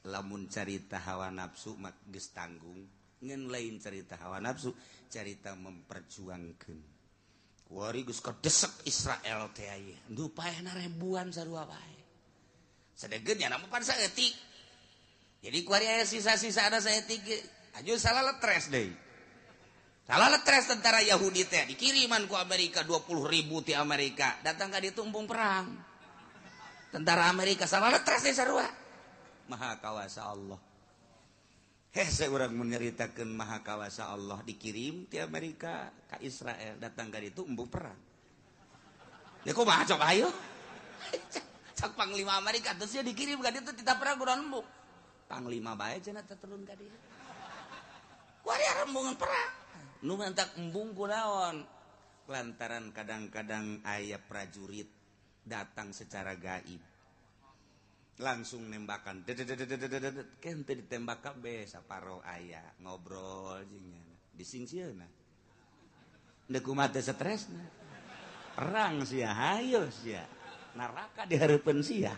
Lamun carita hawa nafsu mah geus tanggung, ngan lain carita hawa nafsu, carita memperjuangkeun. Kuari geus kadesek Israel teh aya. Nu paehna ribuan sarua bae. Sadegeun nya mah pan saeutik. Jadi kuari aya sisa-sisa ada saeutik ge. Aju salah letres deui. Salah letres tentara Yahudi teh dikiriman ku Amerika 20.000 ti Amerika. Datang ka ditu embung perang. Tentara Amerika salah letres deui sarua. Maha kawasa Allah. Hese urang menyeritakeun maha kawasa Allah dikirim ti Amerika ka Israel datang ka ditu embung perang. Ya kumaha coba ayo. Cak panglima Amerika terus dia dikirim ka ditu tita perang urang embung. Panglima bae cenah teh turun ka dieu. Kuari embungan perang. Nu mantak embung kunaon? Lantaran kadang-kadang aya prajurit datang secara gaib. Langsung nembakan kente ditembak kabeh saparo aya ngobrol jeung disingsieuna deuk kumaha teh stresna perang sia hayo sia neraka di hareupeun sia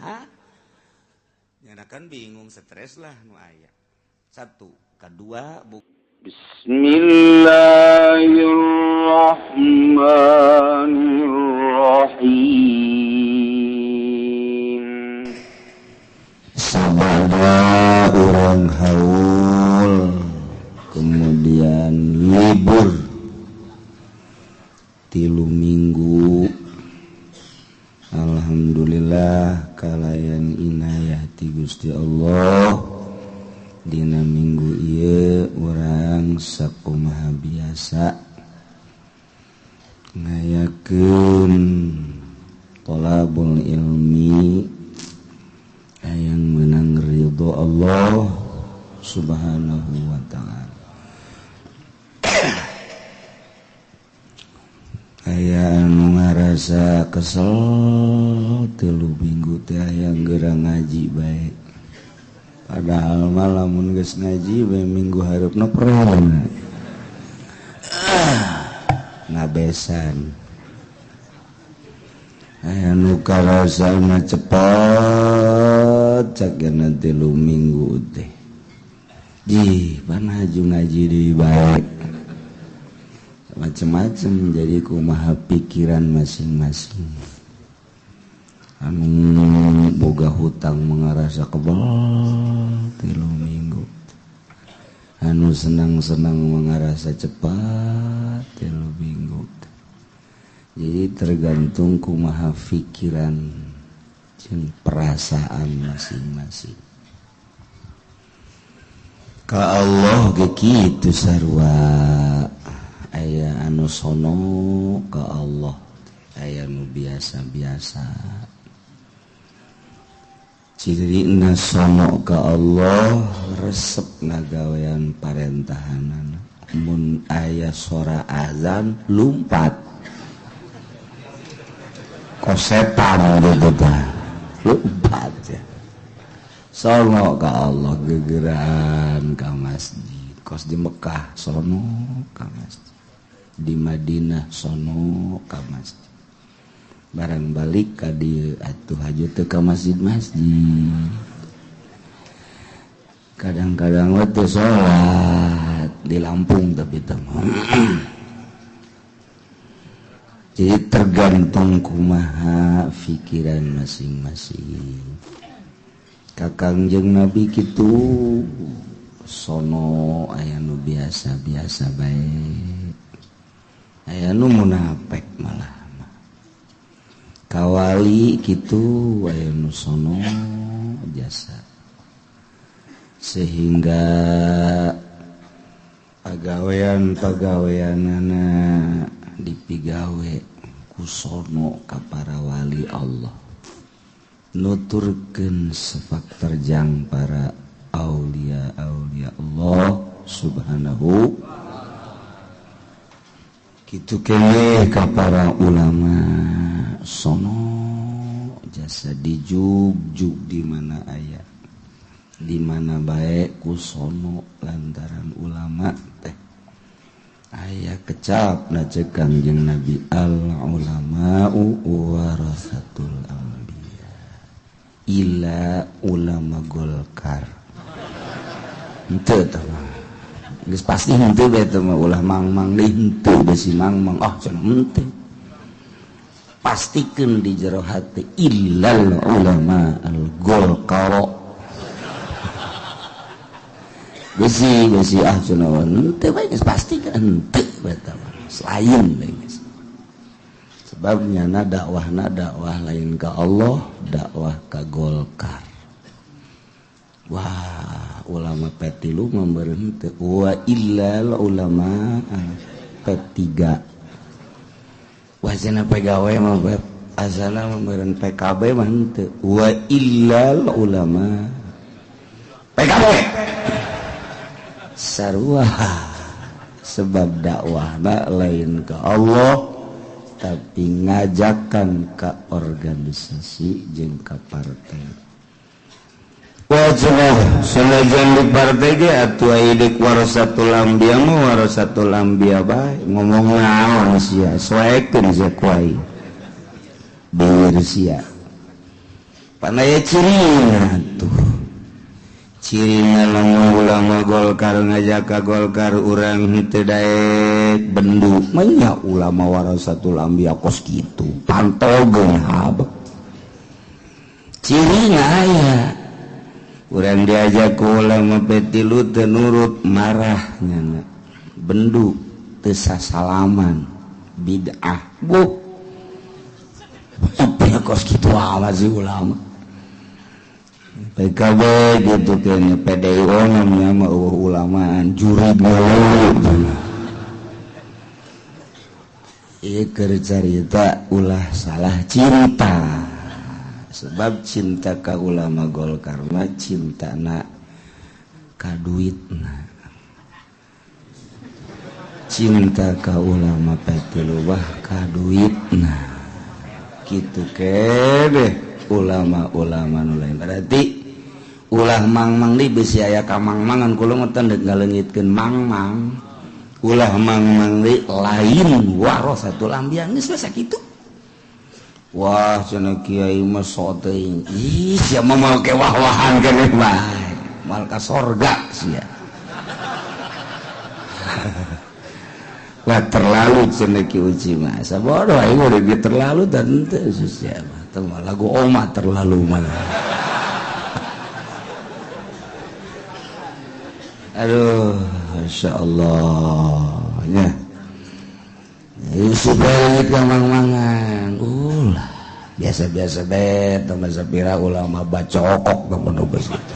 nyana kan bingung stres lah nu aya satu kedua Bismillahirrahmanirrahim. Sabada urang haul kemudian libur 3 minggu. Alhamdulillah kalayan inayah ti Gusti Allah dina minggu ieu urang sakumaha biasa ngayakeun thalabul ilmi hayang menang ridho Allah Subhanahu wa ta'ala. Aya anu ngarasa kesel 3 minggu teh hayang geura ngaji bae. Padahal mah lamun geus ngaji bae minggu hareupna perang. Ngabesan. Aya nu karasa mah cepet cagena 3 minggu teh. Jih, pan haju ngaji deui bae. Macem-macem jadi kumaha pikiran masing-masing. Anu boga hutang mengarasa kebel 3 minggu. Anu senang-senang mengarasa cepat 3 minggu. Jadi tergantung kumaha pikiran jeung perasaan masing-masing. Ka Allah ge kitu sarua. Aya anu sono ka Allah, aya nu biasa-biasa. Cirina sono ka Allah resep ngagawean parentahanana. Mun aya sora azan lumpat. Kosetan gitu tah. Lumpat ya. Sono ka Allah gegeran ka masjid. Kos di Mekah sono ka masjid. Di Madinah sono ka masjid. Barang balik ka dieu atuh haju teu ka masjid-masjid. Kadang-kadang we teu salat di Lampung tapi teh. Jadi tergantung kumaha pikiran masing-masing. Kakang jeung Nabi kitu sono aya nu biasa-biasa bae. Aya nu munafik malah. Kawali kitu aya nu sono jasa. Sehingga pagawean-pagaweanana dipigawe ku sono ka para wali Allah. Nuturkeun sepak terjang para aulia-aulia Allah Subhanahu. Kitu keneh ka para ulama sono jasa dijugjug di mana aya di mana bae ku sono lantaran ulama teh aya kecap na ceuk Kangjeng Nabi al ulama'u warasatul anbiya ila ulama Golkar. Henteu tah mah. Geus pasti henteu bae teh mah ulah mang-mang deui henteu besi mang-mang ah cenah henteu. Pastikeun di jero hati illal ulama al golkaro. Besi besi ah cenah henteu bae geus pastikeun henteu bae tah mah. Selain bae geus. Sebabnya na dakwah lain ka Allah, dakwah ka Golkar. Wah, ulama P3 memberhenti wa illal ulama P3. Wah, cenah PGW mah asana memberen PKB mah henteu. Wa illal ulama PKB. Sarua sebab dakwahna lain ka Allah tapi ngajakan ke organisasi jeung ka partai. Wajah sanajan di partai ge atuh aya warasatul anbiya mah warasatul anbiya bae ngomong naon sia soekeun sia ku aing. Beueur sia. Pan aya cirina tuh. Cirina lamun ulama Golkar ngajak ka Golkar urang henteu daek bendu manya ulama warasatul anbiya kos kitu pantogeun habek. Cirina aya urang diajak ku ulama P3 teu nurut marah nyana bendu teu sasalaman bid'ah buh apa kos kitu amat sih ulama PKB gitu kayaknya PDIO namanya mah ulamaan juri dulu. Ieu keur carita ulah salah cinta. Sebab cinta ka ulama Golkar mah cintana ka duitna. Cinta ka ulama P3 bah ka duitna. Kitu kebe ulama-ulama nu lain. Berarti ulah mang-mang di besi aya ka mang-mangan kula mah teu ngaleungitkeun mang-mang. Ulah mang-mang di lain warasatul anbiya geus we sakitu. Wah cenah kiai mah sok teuing. Ih sia mah moal ke wah-wahan keneh bae. Moal ka sorga sia. Wah terlalu cenah ki uji mah. Sabodoh aing udah terlalu dan teu sia mah. Teu lagu oma terlalu mah. Aduh, Masya Allah nya. Supaya mang-mangan ulah biasa-biasa bet teman sapira ulama bacokok teman geus gitu.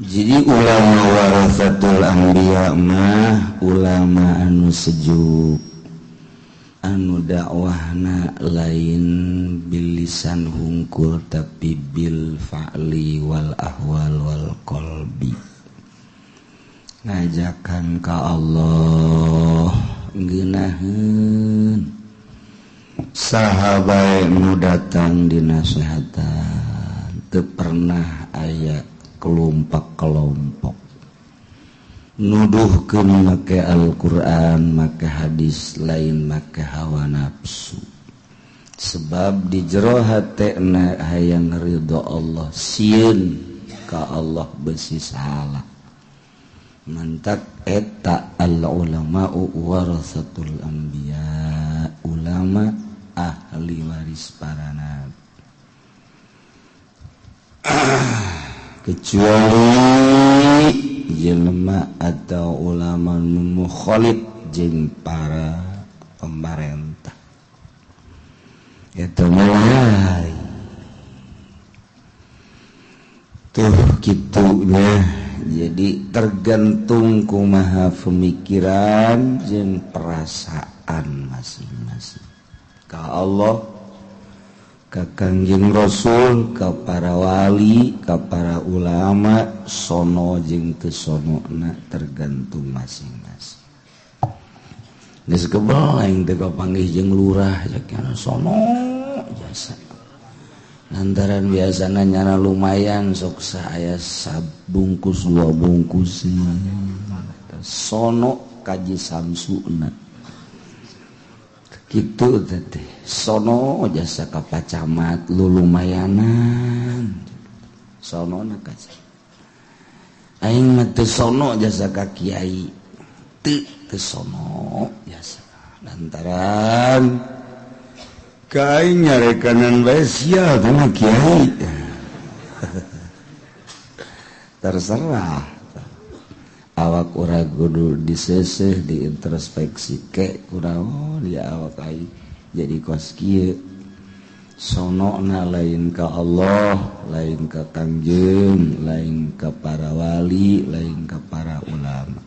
Jadi ulama warasatul anbiya mah ulama anu sejuk, anu dakwahna lain bilisan hungkul tapi bil fa'li wal ahwal wal qalbi. Ngajakan ka Allah ngeunaheun saha bae nu datang dinasehatan teu pernah aya kelompok-kelompok nuduhkeun make Al-Qur'an make hadis lain make hawa nafsu. Sebab di jero hatena hayang ridho Allah sieun ka Allah besi salah. Mantak eta al ulama'u warasatul anbiya, ulama ahli waris para nabi. Kecuali jelema atau ulama nu mukhalif jeung para pemerintah. Eta mulai tuh kitunya. Jadi tergantung kumaha pemikiran jeung perasaan masing-masing. Ka Allah, ka Kangjeng Rasul, ka para wali, ka para ulama, sono jeung teu sonona tergantung masing-masing. Geus kebel aing teh kapanggih jeung lurah cek sono jasa. Lantaran biasana nyana lumayan sok saya sabungkus dua bungkus sono kaji samsuna kitu teh sono jasa ka pacamat lu lumayanan sono na kaji. Aing mah teu sono jasa ka kiai. Teu teu sono jasa. Lantaran ka aing nyarekanan bae sia teh mah kiai. Terserah. Awak urang kudu diseseh diintrospeksi ke kunaon ya awak aing jadi kos kieu. Sonokna lain ka Allah, lain ka Kangjeng, lain ka para wali, lain ka para ulama.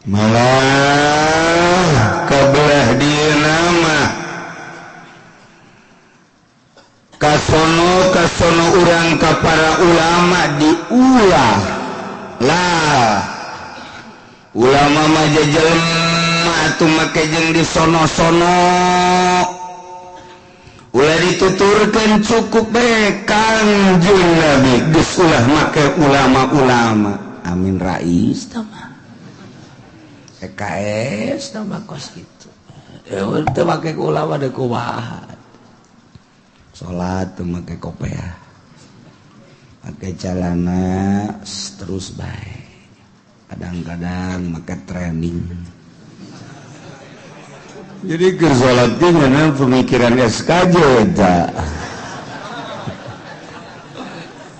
Malah kabelah dieuna mah kasono kasono urang ka para ulama diulah. Lah ulama mah jelema atuh make jeung disono-sono. Ulah dituturkan cukup bae Kangjeng Nabi geus ulah make ulama-ulama. Amin Rais tah mah. PKS tah mah kos kitu. Eueuh teu make ulama deui kumaha. Salat teu make kopeah. Make celana terus bae. Kadang-kadang make training. Jadi ke sholat ge ngeunah pemikiran SKJ eta.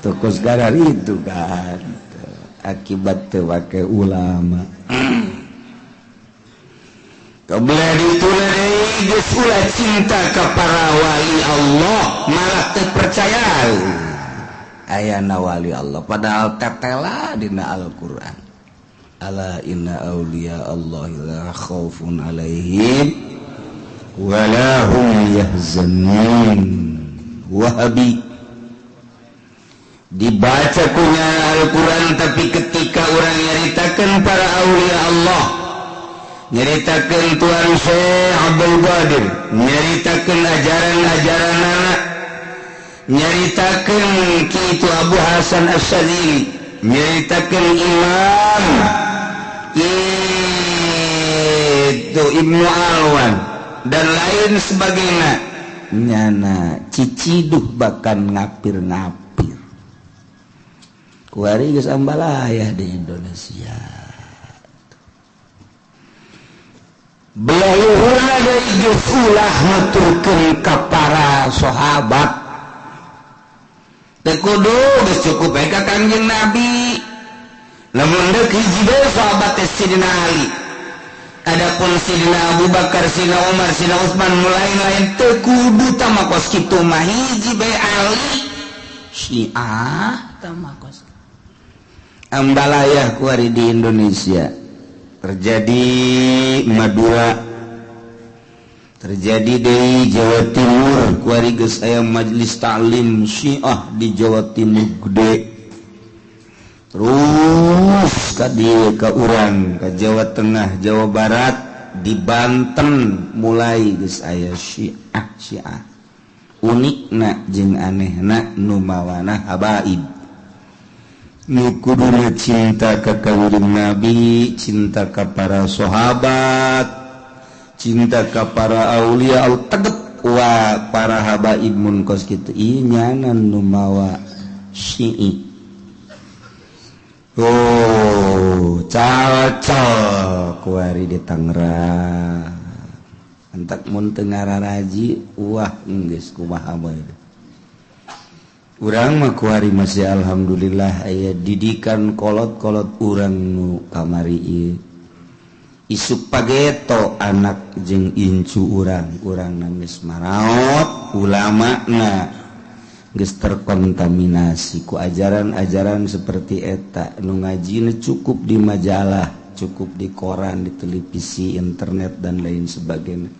Toko sekarang itu kan akibat teu make ulama. Kebelah dituna deui geus ulah cinta ka para wali Allah malah teu percaya. Ayana wali Allah padahal tetela dina Al-Qur'an. Ala inna awliya Allah la khaufun alaihim wala hum yahzanun. Wahabi dibaca kunya Al-Quran, tapi ketika orang nyaritakan para awliya Allah, nyaritakan Tuan Syekh Abdul Qadir, nyaritakan ajaran-ajaran anak, nyaritakan Ki Abu Hasan Asy-Syadzili, nyaritakan Imam itu Ibnu Alwan dan lain sebagainya, nyana ciciduh bahkan ngapir-ngapir. Kuari geus ambalayah di Indonesia. Belah luhurna deui geus ulah nuturkeun ka para sahabat. Teu kudu geus cukup bae ka Kangjeng Nabi. Lamun deuk hiji deui sahabat teh Sidina Ali. Adapun Sidina Abu Bakar, Sidina Umar, Sidina Utsman nu lain-lain teu kudu tah kos kitu mah hiji bae Ali. Syiah tah kos. Ambalayah kuari di Indonesia. Terjadi Madura, terjadi di Jawa Timur, kuari geus aya majelis taklim Syiah di Jawa Timur gede. Terus ka dieu ka urang ka Jawa Tengah, Jawa Barat, di Banten mulai geus aya Syiah Syiah. Unikna jeung anehna nu mawana habaib. Nu kuduna cinta ka Kangjeng Nabi, cinta ka para sahabat, cinta ka para aulia, al tegep wa para habaib mun kos kitu ieu nyana nu mawa Syi'i. Oh, cocok kuari di Tangerang. Entak mun teu ngararaji, wah geus kumaha bae. Urang mah kuari masih alhamdulillah aya didikan kolot-kolot urang nu kamari ieu. Isuk pageto anak jeung incu urang, urang geus maraot ulamana geus terkontaminasi ku ajaran-ajaran seperti eta. Nu ngajina cukup di majalah, cukup di koran, di televisi, internet dan lain sebagainya.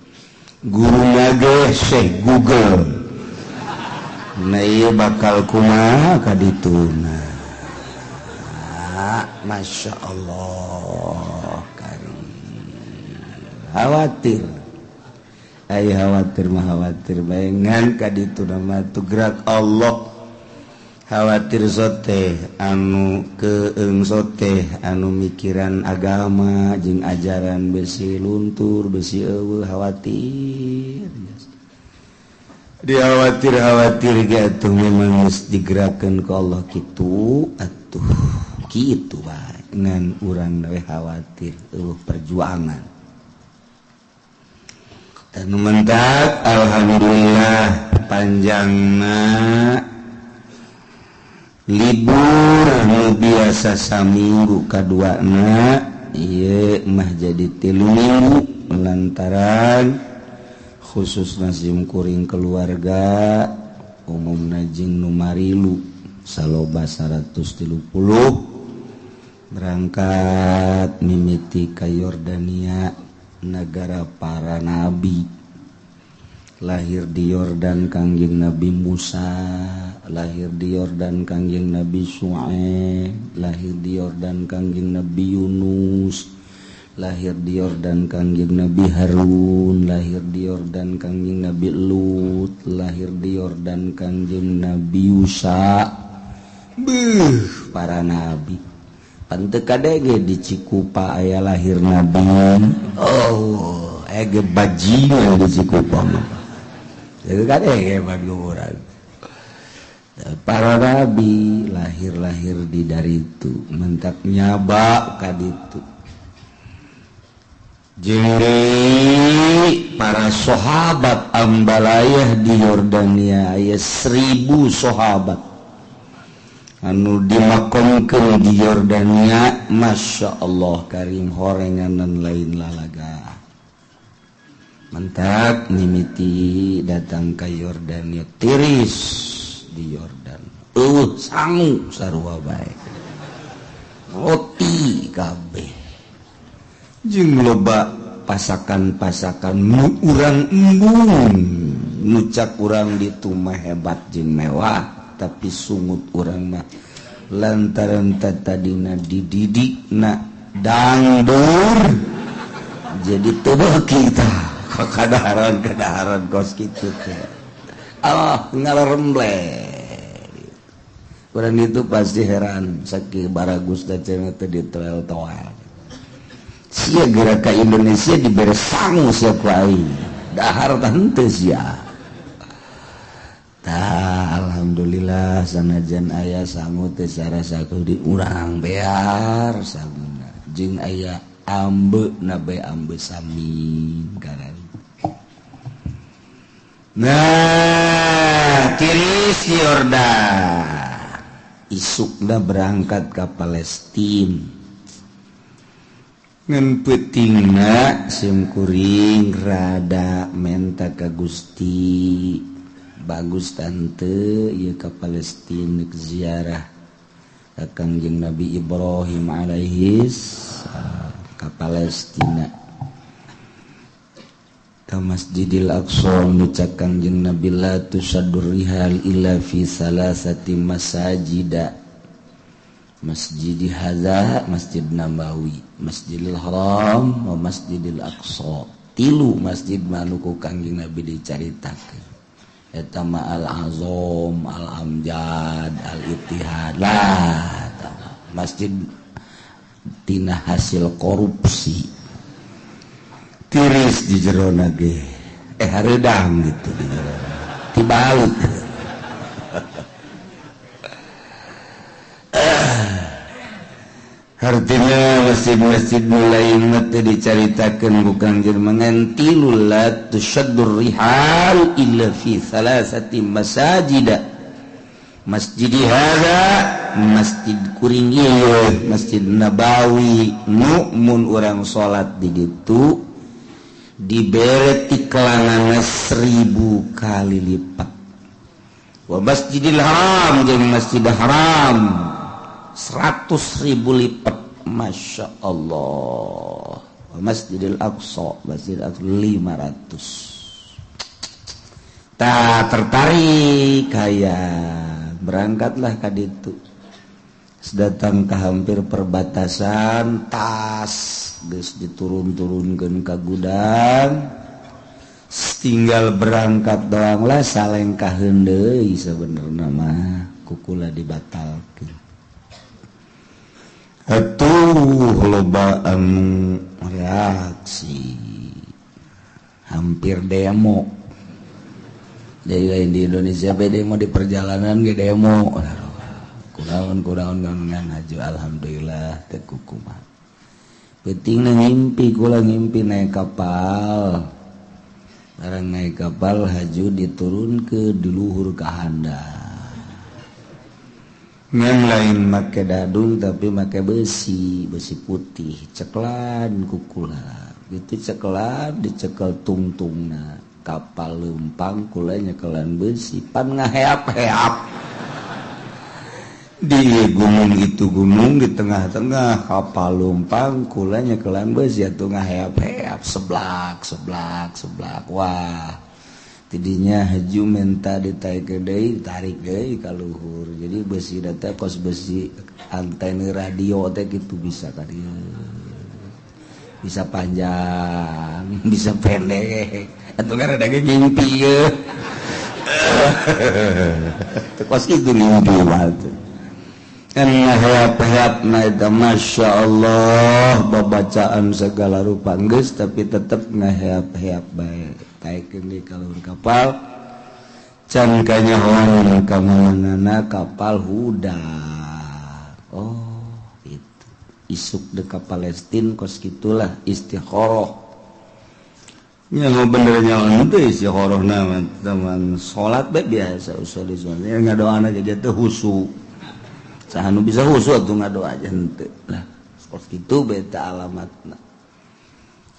Guru ge Syekh Google. Nah ieu bakal kumaha ka dituna. Masya Allah karim. Khawatir. Ai khawatir mah khawatir bae ngan ka dituna mah gerak Allah. Khawatir sote anu keeng sote anu mikiran agama jeung ajaran besi luntur besi eueuh khawatir. Dikhawatir-khawatir ge atuh memang geus digerakkeun ku Allah kitu atuh kitu bae ngan urang we khawatir eueuh perjuangan. Dan mentak alhamdulillah panjangna libur nu biasa saminggu kaduana ieu mah jadi 3 minggu lantaran khusus sim kuring keluarga umumna jeung nu marilu saloba 130 berangkat mimiti ka Yordania, negara para nabi. Lahir di Yordan Kangjeng Nabi Musa, lahir di Yordan Kangjeng Nabi Syuaib, lahir di Yordan Kangjeng Nabi Yunus, lahir di Yordan Kangjeng Nabi Harun, lahir di Yordan Kangjeng Nabi Lut, lahir di Yordan Kangjeng Nabi Yusa. Beuh, para nabi. Pan teu kadege di Cikupa aya lahir nabi. Oh, ege bajingan di Cikupa mah. Teu kadege urang. Para nabi lahir-lahir di daritu, mentak nyaba ka ditu. Jadi para sahabat ambalayah di Yordania aya 1000 sahabat anu dimakomkeun di Yordania. Masya Allah karim horenganan lain lalaga. Mentak mimiti datang ke Yordania tiris di Yordan. Sangu sarua bae. Roti kabeh. Jeung loba pasakan-pasakan nu urang embung, nu cak urang ditu mah hebat jeung mewah, tapi sungut urang mah lantaran tatadina dididikna dangdur jadi teu kita kadaharan-kadaharan kos kitu teh. Allah ngalaremble. Urang itu pasti heran sakieu baragus da cenah teh ditoel-toel. Sia gerak ka Indonesia dibere sangu sia ku aing. Dahar tah henteu sia. Tah alhamdulillah sanajan aya sangu teh sarasa di urang bear sanguna. Jeung aya ambeuna bae ambe samin karan. Nah, tiris Yordan. Isukna berangkat ka Palestina. Ngan peutingna sim kuring rada menta ka Gusti. Bagus tante ieu ka Palestina ziarah ka Kangjeng Nabi Ibrahim alaihis ka Palestina. Ka Masjidil Aqsa nu cak Kangjeng Nabi la tusaddur rihal illa fi salasati masajida. Masjid hadza, Masjid Nabawi, Masjidil Haram, wa Masjidil Aqsa. Tilu masjid manuku Kangjeng Nabi dicaritakeun. Eta mah Al-Azam, Al-Amjad, Al-Ittihad. Lah, masjid tina hasil korupsi. Tiris di jerona ge. Hareudang gitu di jerona. Tibalut. Artinya masjid-masjid mulai mati dicaritakan bukan jermangan tilu la tushaddur rihal illa fi salasati masajida. Masjid hadza, masjid kuring ieu, Masjid Nabawi. Nu mun urang salat di ditu dibere tiklanana 1000 kali lipat. Wa Masjidil Haram jeung Masjid Haram 100.000 lipat. Masya Allah. Masjidil Aqsa, Masjid Aqsa 500. Tak tertarik kayak berangkatlah ka ditu. Datang ke hampir perbatasan, tas geus diturun-turunkeun ka gudang. Tinggal berangkat doang lah salengkaheun deui sebenarnya mah kukula dibatalkeun. Atuh loba anu reaksi hampir demo. Jadi lain di Indonesia be demo di perjalanan ge demo. Kunaon-kunaon ngan haju alhamdulillah teu kukumaha. Peutingna ngimpi kula ngimpi naik kapal. Barang naik kapal haju diturunkeun di luhur ka handap. Ngan lain make dadung tapi make besi, besi putih, ceklan ku kula. Gitu ceklan dicekel tungtungna. Kapal lempang kula nyekelan besi pan ngaheap-heap di gunung itu gunung di tengah-tengah kapal lumpang kula nyekelan besi atuh ngaheap-heap seblak seblak seblak. Wah tidinya haju minta ditarik deui tarik deui ka luhur. Jadi besi teh kos besi antena radio teh kitu bisa ka dieu, bisa panjang bisa pendek. Atuh kan ada ngimpi ye. Kos itu ngimpi banget. Heap-heap na eta Masya Allah babacaan segala rupa geus tapi tetep ngaheap-heap bae. Taekeun deui ka luhur kapal. Can kanyahoan ka manana kapal hudah. Oh, itu. Isuk deuk ka Palestin kos kitulah istikharah. Nya bener nyawa teh istikharahna teman salat bae biasa usul usul ngadoana jadi teh husu. Saha nu bisa husu atuh ngadoa aja henteu. Lah kos kitu beta alamatna.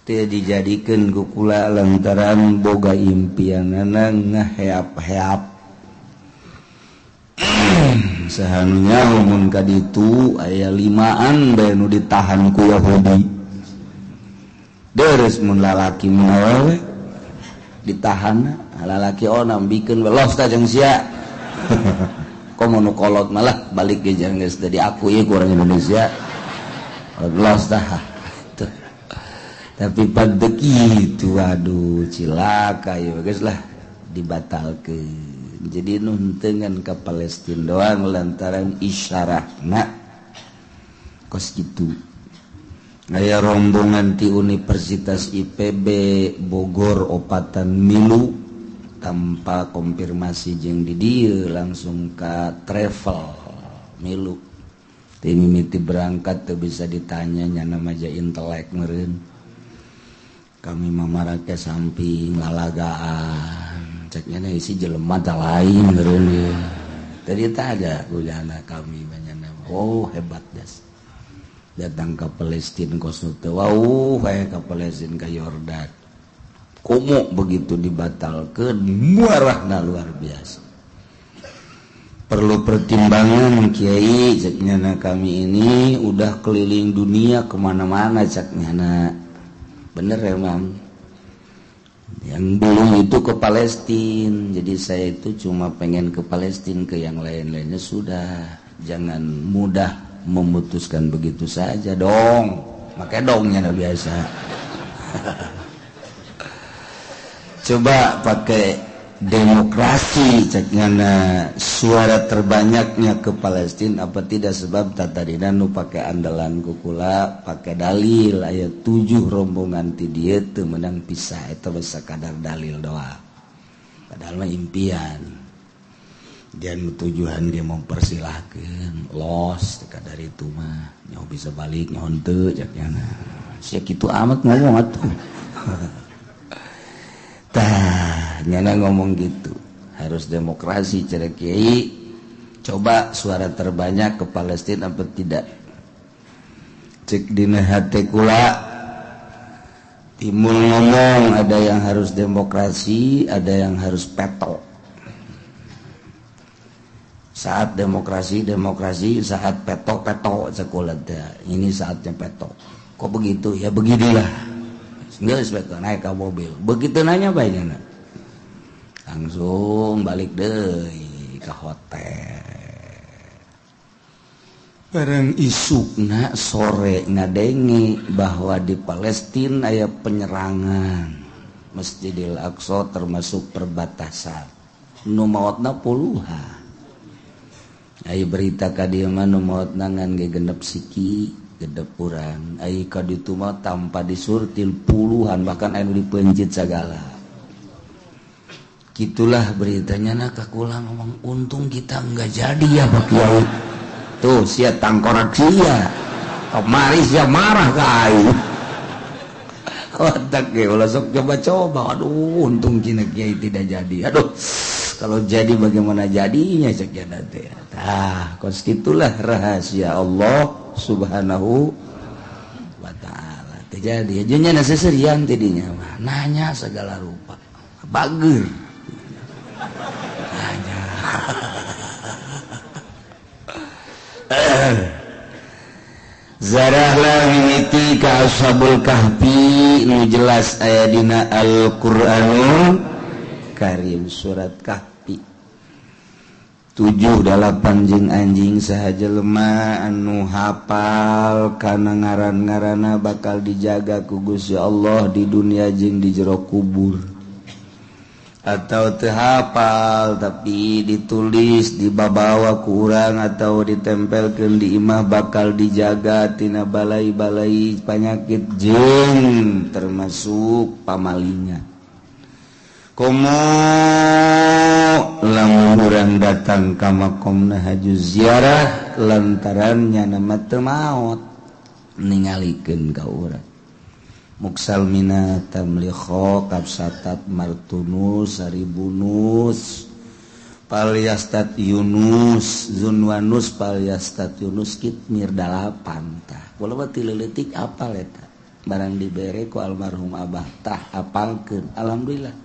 Teu dijadikeun ku kula lantaran boga impianana ngaheap-heap. Saha nu nyaho mun ka ditu aya limaan bae nu ditahan ku Yahudi. Deres mun lalaki mun awewe ditahan lalaki onam bikeun welos ta jeung sia. Komo nu kolot malah balik ge jeung geus teu diakui ku urang Indonesia. Los tah. Tuh. Tapi pada kitu aduh cilaka ya geus lah dibatalkeun. Jadi nu henteu ngan ka Palestina doang lantaran isyarahna kos kitu. Aya rombongan ti Universitas IPB Bogor opatan milu tanpa konfirmasi jeung di dieu langsung ka travel milu. Ti mimiti berangkat teu bisa ditanya nyana maja intelek meureun. Kami mamarake samping lalagaan. Cek nyana isi jelema tah lain meureun ieu. Tadi tah ada kujana kami banyana. Oh hebat das. Datang ke Palestina kos nu teu wauh aya ka Palestina ka Yordan. Komo begitu dibatalkeun muarahna luar biasa. Perlu pertimbangan kiai cek nyana kami ini udah keliling dunia kemana-mana cek nyana. Bener emang. Yang belum itu ke Palestina. Jadi saya itu cuma pengen ke Palestina, ke yang lain-lainnya sudah. Jangan mudah memutuskan begitu saja dong. Makanya dongnya udah biasa. Coba pakai demokrasi ceknya suara terbanyaknya ke Palestina apa tidak, sebab tatadina nu pakai andalan kukula pakai dalil aya 7 rombongan ti dieu teu meunang pisah eta sakadar dalil doa. Padahal mah impian. Dan tujuan dia mempersilahkan los teka dari itu mah nyaho bisa balik nyaho henteu ceknya. Sia kitu amat ngomong atuh. Tah, nyana ngomong gitu. Harus demokrasi cara kiai. Coba suara terbanyak ke Palestina apa tidak? Cek dina hate kula timbul ngomong ada yang harus demokrasi, ada yang harus peto. Saat demokrasi, demokrasi, saat peto, peto sekolah teh. Ini saatnya peto. Kok begitu? Ya beginilah. Geus peto naik ke mobil. Begitu nanya bae nya. Langsung balik deui ke hotel. Bareng isukna sore ngadenge bahwa di Palestina aya penyerangan Masjidil Aqsa termasuk perbatasan. Nu maotna puluhan. Ai berita ka dieu mah nu maotna ngan ge genep siki, genep urang. Ai ka ditu mah tanpa disurtil puluhan bahkan anu dipencit sagala. Gitulah beritanya nah kakula ngomong untung kita nggak jadi ya Pak Kiai. Tuh sia tangkorak sia. Kemari sia marah ka aing. Otak ge ulah sok coba-coba. Aduh untung cina Kiai tidak jadi. Aduh kalau jadi bagaimana jadinya cek jana teh. Tah kos kitulah rahasia Allah Subhanahu wa taala. Teu jadi jeung nya seserian tidinya mah nanya segala rupa. Bager. Zarahlah mimiti ka Ashabul Kahfi nu jelas aya dina Al-Qur'anul Karim surat Kahfi 7 8 jeung anjing saha jelema anu hafal kana ngaran-ngaranna bakal dijaga ku Gusti Allah di dunia jeung di jero kubur atau teu hafal tapi ditulis dibabawa ku urang atau ditempelkeun di imah bakal dijaga tina balai-balai panyakit jeung termasuk pamalingan. Komo lamun urang datang ka makomna haju ziarah lantaran nyana mah teu maot ningalikeun ka urang. Muksalmina tamlikho kapsatat martunus saribunus palyastat Yunus zunwanus palyastat Yunus kitmir dalapan tah kula mah ti leutik apal eta barang dibere ku almarhum abah tah apalkeun alhamdulillah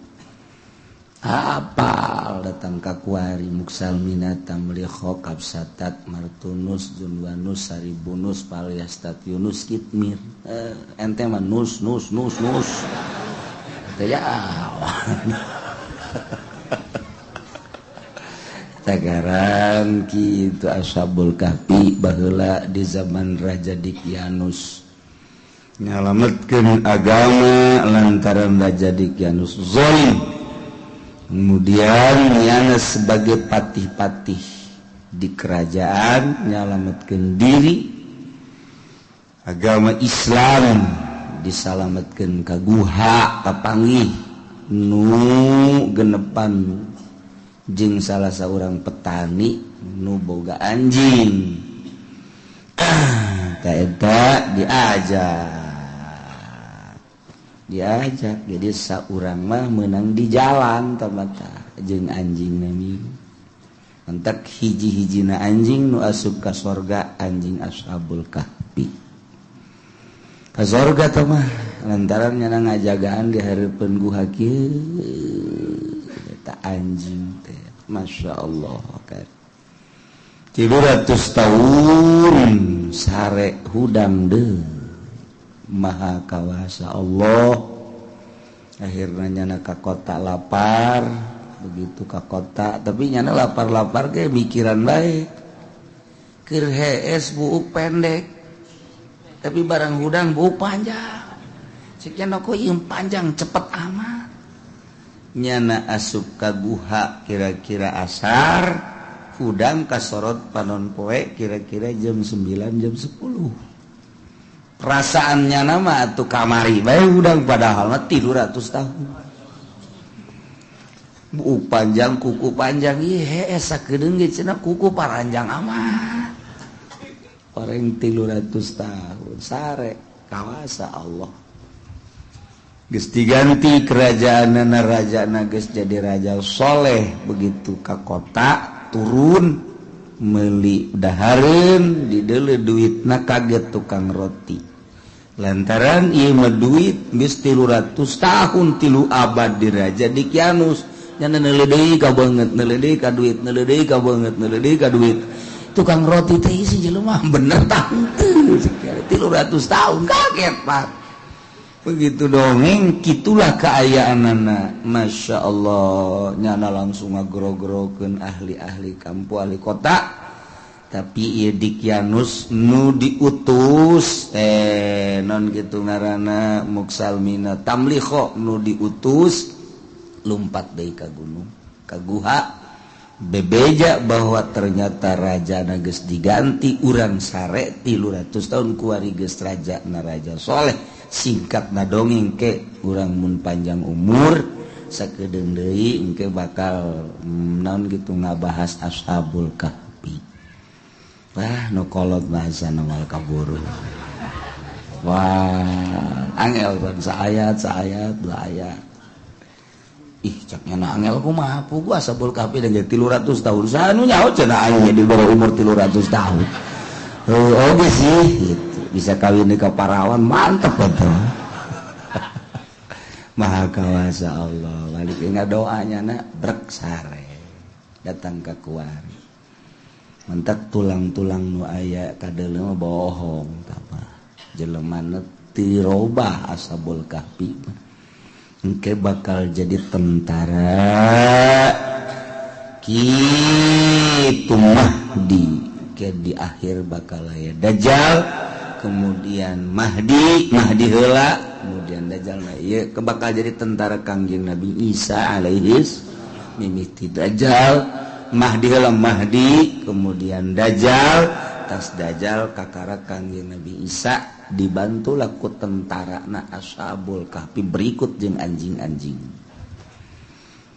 apal datang ka kuari muksalmina tamlikho kapsatat martunus zunwanus saribunus palyastat Yunus kitmir ente mah nus nus nus nus teh ya tagaran kitu Ashabul Kahfi baheula di zaman Raja Dikyanus nyalametkeun agama lantaran Raja Dikyanus zalim. Kemudian nyana sebagai patih-patih di kerajaan nyalametkeun diri agama Islam disalametkeun ka guha kapanggih nu genepan jeung salah saurang petani nu boga anjing. Ta eta diajak jadi saurang mah menang di jalan tamata jeung anjing nami entek hiji-hijina anjing nu asup ka sorga anjing Ashabul Kahfi ka sorga teh mah lantaran nyana ngajagaan di hareupeun guha kieu eta anjing teh Masya Allah kan 300 tahun sare hudang deui Maha kawasa Allah. Akhirnya nyana ka kota lapar, begitu ka kota tapi nyana lapar-lapar ge mikiran bae. Keur hees buuk pendek tapi barang hudang buuk panjang. Cek nyana kok ieu panjang cepet amat. Nyana asup ka guha kira-kira asar, hudang kasorot panon poe kira-kira jam 9 jam 10. Perasaannya nama atau kamari bae hudang padahal mah 300 tahun. Buuk panjang kuku panjang ieu hees sakedeung ge cenah kuku paranjang amat. Orang 300 tahun sare kawasa Allah. Geus diganti kerajaanna rajana geus jadi raja soleh begitu ka kota turun meuli dahareun dideuleu duitna kaget tukang roti. Lantaran ieu mah duit geus 300 tahun 3 abad di Raja Dikyanus nya neuleuh deui ka beungeut neuleuh deui ka duit neuleuh deui ka beungeut neuleuh deui ka duit. Tukang roti teh isi jelema bener tah henteu 300 tahun kaget Pak. Begitu dongeng kitulah kaayaanana Masya Allah nyana langsung ngagro-grokeun ahli-ahli kampung ahli kota. Tapi ieu Dikyanus nu diutus non kitu ngaranna Muksalmina Tamlikho nu diutus lumpat deui ka gunung ka guha bebeja bahwa ternyata rajana geus diganti urang sare 300 tahun kuari geus raja na raja soleh. Singkat na dongeng ke urang mun panjang umur Sakedeung deui engke bakal naon gitu ngabahas Ashabul Kahfi. Wah, nu kolot bahasana mal kaburu. Wah, angel ban saayat, saayat, dua ayat. Ih, caknya na angel kumaha pugu Ashabul Kahfi dan jadi 300 tahun. Sanu nyaho cenah aing jadi baru umur 300 tahun. Oh, oke sih gitu. Bisa kawin ka parawan mantep betul. Maha kawasa Allah. Balik ingat doanya nak brek sare. Datang ke kuari. Mentak tulang-tulang nu aya kadeuleu mah bohong tah mah. Jelema tirobah Ashabul Kahfi mah. Engke bakal jadi tentara kitu Mahdi. Ke di akhir bakal aya Dajjal, kemudian Mahdi, Mahdi heula, kemudian Dajjal mah ieu bakal jadi tentara Kangjeng Nabi Isa alaihis mimiti Dajjal, Mahdi heula Mahdi, kemudian Dajjal, tas Dajjal kakara Kangjeng Nabi Isa dibantulah ku tentara na Ashabul Kahfi berikut jeung anjing-anjing.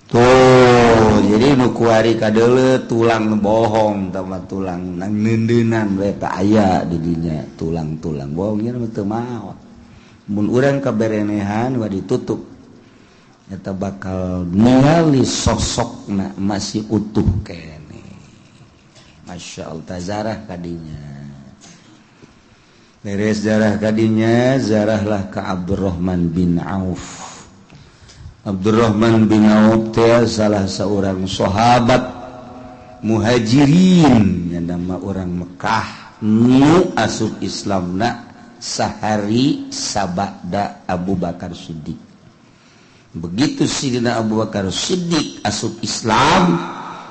Tuh, jadi nu kuari kadeuleu tulang bohong tama tulang nang neundeunan we teh aya di dinya tulang-tulang bohongnya mah teu maot. Mun urang kaberenehan wa ditutup eta bakal ningali sosokna masih utuh keneh. Masya Allah tazarah kadinya. Beres zarah kadinya, zarahlah ke Abdurrahman bin Auf. Abdurrahman bin Auf teh salah seorang sahabat muhajirin yang nama orang Mekah nu asup Islamna sahari sabada Abu Bakar Siddiq. Begitu Sidina Abu Bakar Siddiq asup Islam,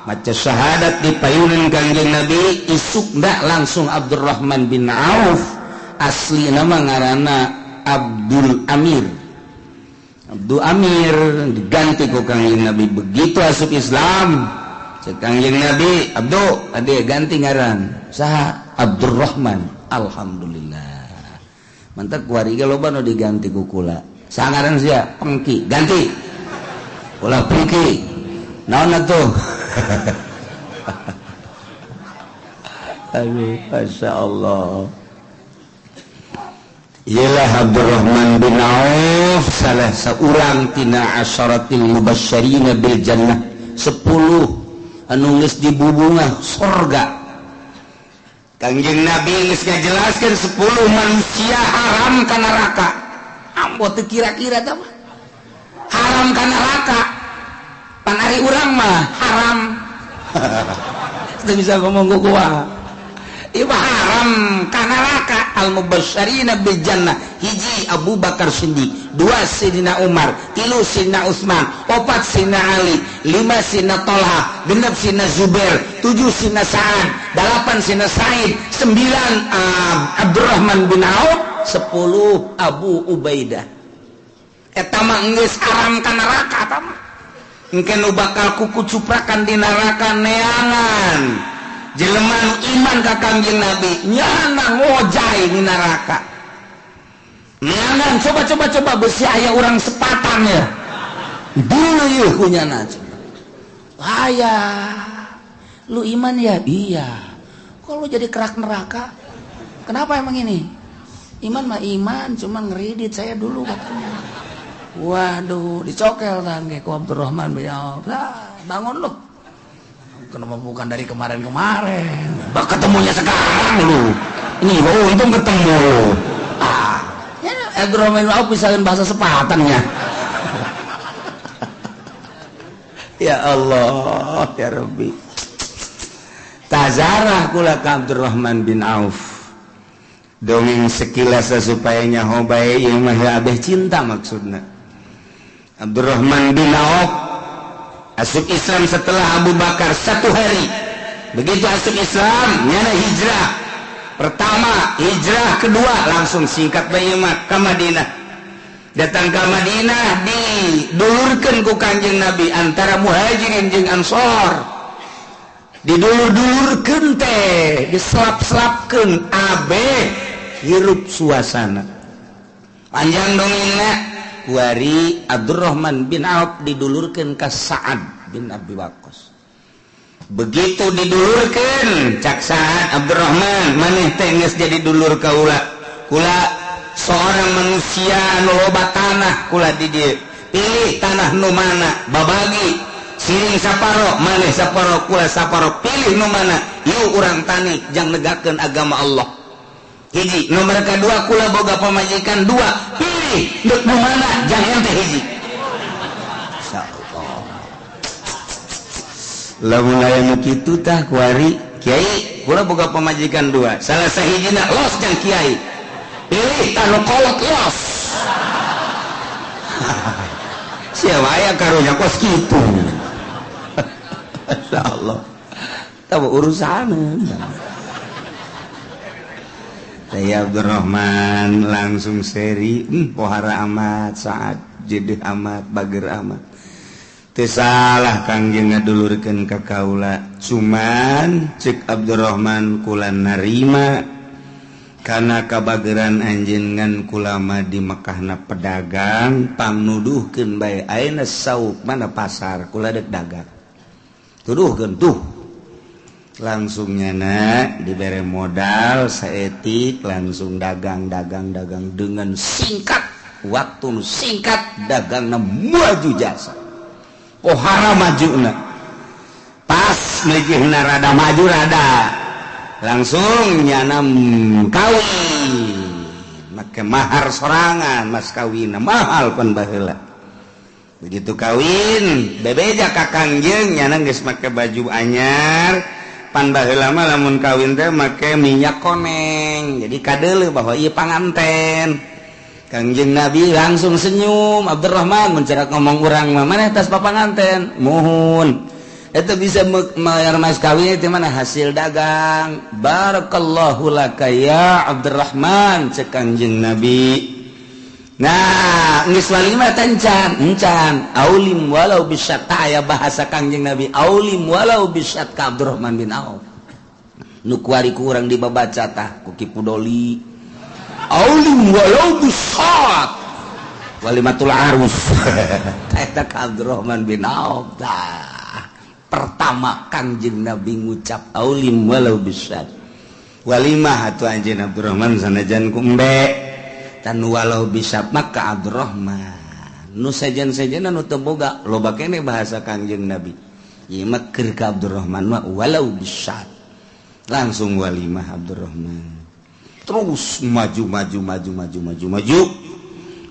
maca syahadat di payunan Kangjeng Nabi, isukna langsung Abdurrahman bin Auf, asli nama ngaranna Abdul Amir. Abdul Amir diganti ku Kangjeng Nabi. Begitu asup Islam, cek Kangjeng Nabi, Abdul, ade ganti ngaran. Saha? Abdurrahman. Alhamdulillah. Mantap kuari ge loba nu diganti ku kula. Saha ngaran sia? Pengki, ganti. Ulah Pengki. Naon atuh? Aduh, Masya Allah. Ialah Abdurrahman bin Auf salah seorang tina asyaratil mubasysyirina bil jannah, 10 anu geus dibubungah sorga. Kangjeng Nabi geus ngajelaskeun 10 manusia haram ka neraka. Ambo teu kira-kira tah mah. Haram ka neraka. Pan ari urang mah haram. Teu bisa ngomong ku kumaha. Ieu haram ka neraka. Al-mubasysyirina bil jannah, hiji Abu Bakar Siddiq, 2 Sidina Umar, 3 Sidina Utsman, 4 Sidina Ali, 5 Sidina Talha, 6 Sidina Zubair, 7 Sidina Sa'ad, 8 Sidina Sa'id, 9 Abdurrahman bin Auf, 10 Abu Ubaidah. Eta mah geus haram ka neraka eta mah. Engke nu bakal kukucuprakan di neraka neangan jelema nu iman ka Kangjeng Nabi nyana ngojay di neraka. Neangan coba besi aya urang sepatan ya. Dulu yeuh ku nyana. Aya. Lu iman ya? Iya. Kok lu jadi kerak neraka? Kenapa emang ini? Iman mah iman, cuma ngeridit saya dulu katanya. Waduh, dicokel tangge ku Abdurrahman bin Auf. Bangun lu. Kenapa bukan dari kemarin-kemarin? Bak ketemunya sekarang lu. Ini oh, untung ketemu. Ah, ya Abdurrahman bin Auf bisa bahasa sepatannya. Ya Allah, ya Rabbi. Tazarah kula ka Abdurrahman bin Auf. Dongeng sekilas supaya nyaho bae ieu mah abeh cinta maksudna. Abdurrahman bin Auf asup Islam setelah Abu Bakar 1 hari. Begitu asup Islam, nyana hijrah. Pertama, hijrah kedua langsung singkat bae mah ka Madinah. Datang ke Madinah didulurkeun ku Kanjeng Nabi antara Muhajirin jeung Ansor. Didulur-dulurkeun teh, diselap-selapkeun abeh hirup suasana. Panjang dongengna, Kuari Abdurrahman bin Auf didulurkeun ka Sa'ad bin Abi Waqqas. Begitu didulurkeun cak Sa'ad, Abdurrahman maneh teh geus jadi dulur kaula. Kula seorang manusia anu loba tanah kula di dieu. Pilih tanah nu mana, babagi siring saparo, maneh saparo, kula saparo, pilih nu mana. Yuk urang tani jang negakeun agama Allah. Hiji, nomor kedua kula boga pamajikan dua, pilih dek nu mana jang ente hiji. Insyaallah. Lamun aya nu kitu tah kuari kiai kula boga pamajikan dua, salah sahijina los jang kiai. Pilih tah nu kolot los. Siapa aya karunya kos kitu. Insyaallah. Tah urusan. Saya Abdurrahman langsung seri, pohara amat, saat jedeh amat, bager amat. Teu salah Kangjeng ngadulurkeun ka kaula. Cuman cek Abdurrahman kula narima kana kabageran anjeun ngan kula mah di Mekahna pedagang, pangnuduhkeun bae ayeuna sauk mana pasar kula deuk dagang. Tuduhkeun tuh. Langsung nyana dibere modal saetik langsung dagang dagang dagang dengan singkat waktu singkat dagangna maju jasa pohara majuna pas mejihna rada maju rada langsung nyana kawin make mahar sorangan mas kawinna mahal pan baheula. Begitu kawin bebeja ka Kangjeng nyana geus make baju anyar. Pan baheula mah lamun kawin teh make minyak koneng. Jadi kadeuleu bahwa ieu panganten. Kangjeng Nabi langsung senyum, Abdurrahman mencerak ngomong urang mah maneh tas papanganten? Muhun. Eta bisa mayar mas kawin teh mana hasil dagang. Barakallahu laka ya Abdurrahman cek Kangjeng Nabi. Nah, geus walimah teh encan, encan. Aulim walau bisyat aya bahasa Kangjeng Nabi. Aulim walau bisyat ka Abdurrahman bin Auf. Nu kuari ku urang dibabaca tah ku Ki Pudoli. Aulim walau bisyat. Walimatul arus. Eta ka Abdurrahman bin Auf tah. Pertama Kangjeng Nabi ngucap aulim walau bisyat. Walimah atuh anjeun Abdurrahman sanajan ku embe. Tan walau bisa maka Abdurrahman nu sejen-sejen nu teu boga loba kene bahasa Kangjeng Nabi ieu mah keur ka Abdurrahman mah walau bisa langsung walimah Abdurrahman terus maju maju maju maju maju maju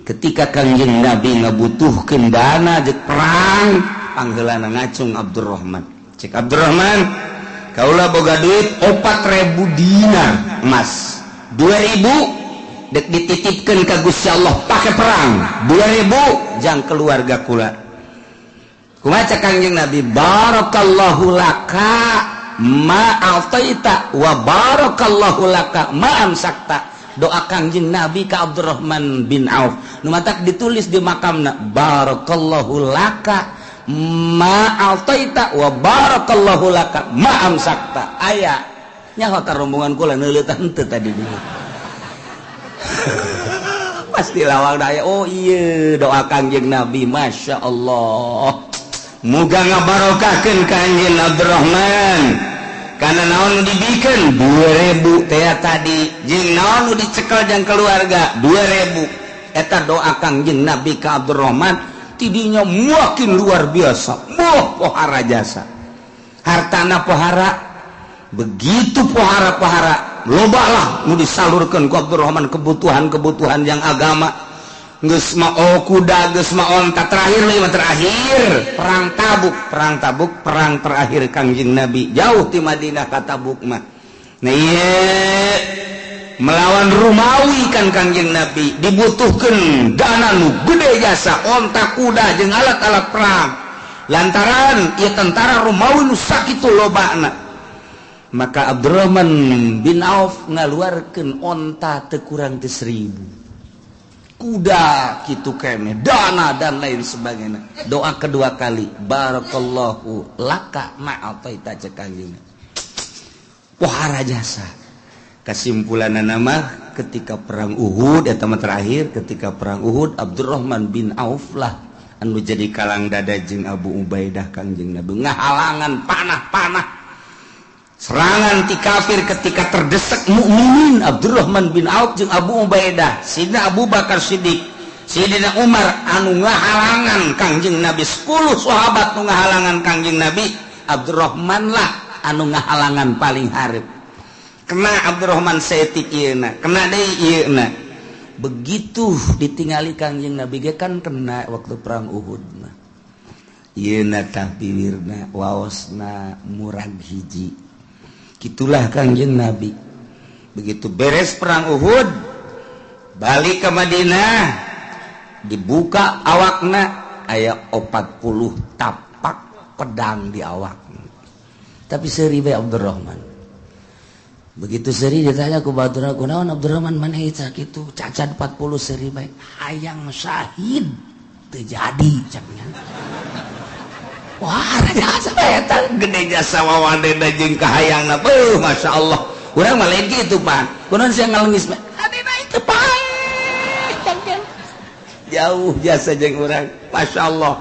ketika Kangjeng Nabi ngabutuhkeun dana jeung perang pangheulana ngacung Abdurrahman cek Abdurrahman kaula boga duit 4.000 dinar emas 2.000 dek dititipkan ke Gusti Allah pakai perang 2.000 jang keluarga kula. Kumaha Kangjeng Nabi barakallahu laka ma ataita wa barakallahu laka ma amsakta. Doa Kangjeng Nabi ka Abdurrahman bin Auf nu matak ditulis di makamna barakallahu laka ma ataita wa barakallahu laka ma amsakta. Aya nyaho ka rombongan kula neuleutan teu tadi di pasti lawang daya. Oh iya doa Kangjeng Nabi Masya Allah muga ngabarokahkeun ka anjeun Abdurrahman karena naon nu dibikeun 2.000 teh tadi jeung naon nu dicekel jang keluarga 2.000 eta doa Kangjeng Nabi ka Abdurrahman tidinya makin luar biasa moh pohara jasa hartana pohara begitu pohara-pohara lobalah nu disalurkeun ku Abdurrahman kebutuhan-kebutuhan yang agama geus mah kuda geus mah onta terakhir lima terakhir perang Tabuk perang Tabuk perang terakhir Kangjeng Nabi jauh ti Madinah ka Tabuk mah. Nah ieu melawan Romawi kan Kangjeng Nabi dibutuhkeun dana nu gede jasa onta kuda jeung alat-alat perang lantaran ieu tentara Romawi nu sakitu lobana. Maka Abdurrahman bin Auf ngaluarkeun onta teu kurang ti 1.000 kuda kitu kene dana dan lain sebagainya. Doa kedua kali barakallahu laka ma ataita cek Kangjeng. Pohara jasa. Kesimpulanna mah Mantak ketika perang Uhud eta mah terakhir, ketika perang Uhud Abdurrahman bin Auf lah anu jadi kalang dada jeung Abu Ubaidah Kangjeng Nabi ngahalangan panah-panah serangan ti kafir ketika terdesak mukminin. Abdurrahman bin Auf jeung Abu Ubaidah, Sidina Abu Bakar Siddiq, Sidina Umar anu ngahalangan Kangjeng Nabi, 10 sahabat nu ngahalangan Kangjeng Nabi, Abdurrahman lah anu ngahalangan paling hareup. Kena Abdurrahman saeutik ieuna, kena deui ieuna. Begitu ditingali Kangjeng Nabi ge kan kena waktu perang Uhud mah. Ieuna tah piwirna waosna murag hiji. Kitulah Kangjeng Nabi. Begitu beres perang Uhud, balik ke Madinah, dibuka awakna aya 40 tapak pedang di awak. Tapi seuri bae Abdurrahman. Begitu seuri ditanya ku baturna, kunaon Abdurrahman maneh kitu cacat 40 seuri bae, hayang syahid teu jadi caknya. Wah, jasa eta gede jasa wawadena jeung kahayangna. Beuh, masyaallah. Urang mah lain kitu, Pak. Kunaon sia ngalengis mah? Adina itu paeh. Jauh jasa jeung urang. Masyaallah.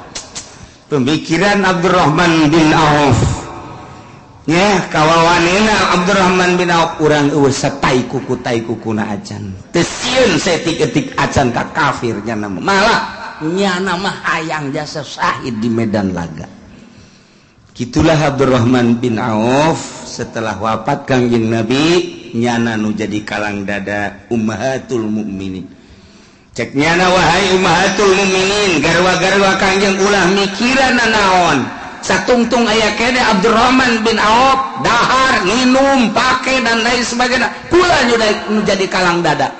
Pemikiran Abdurrahman bin Auf. Ya, kawawanina Abdurrahman bin Auf urang eueuh satai kuku tai kukuna acan. Teu sieun saeutik-eutik acan ka kafir nyana mah. Malah nyana mah hayang jasa syahid di medan laga. Kitulah Abdurrahman bin Auf setelah wafat Kangjeng Nabi nyana nu jadi kalang dada ummahatul mukminin. Cek nyana wahai ummahatul mukminin, garwa-garwa Kangjeng ulah mikiran naon. Satungtung aya kene Abdurrahman bin Auf dahar, minum, pake dan lain sebagainya. Kula nu jadi kalang dada.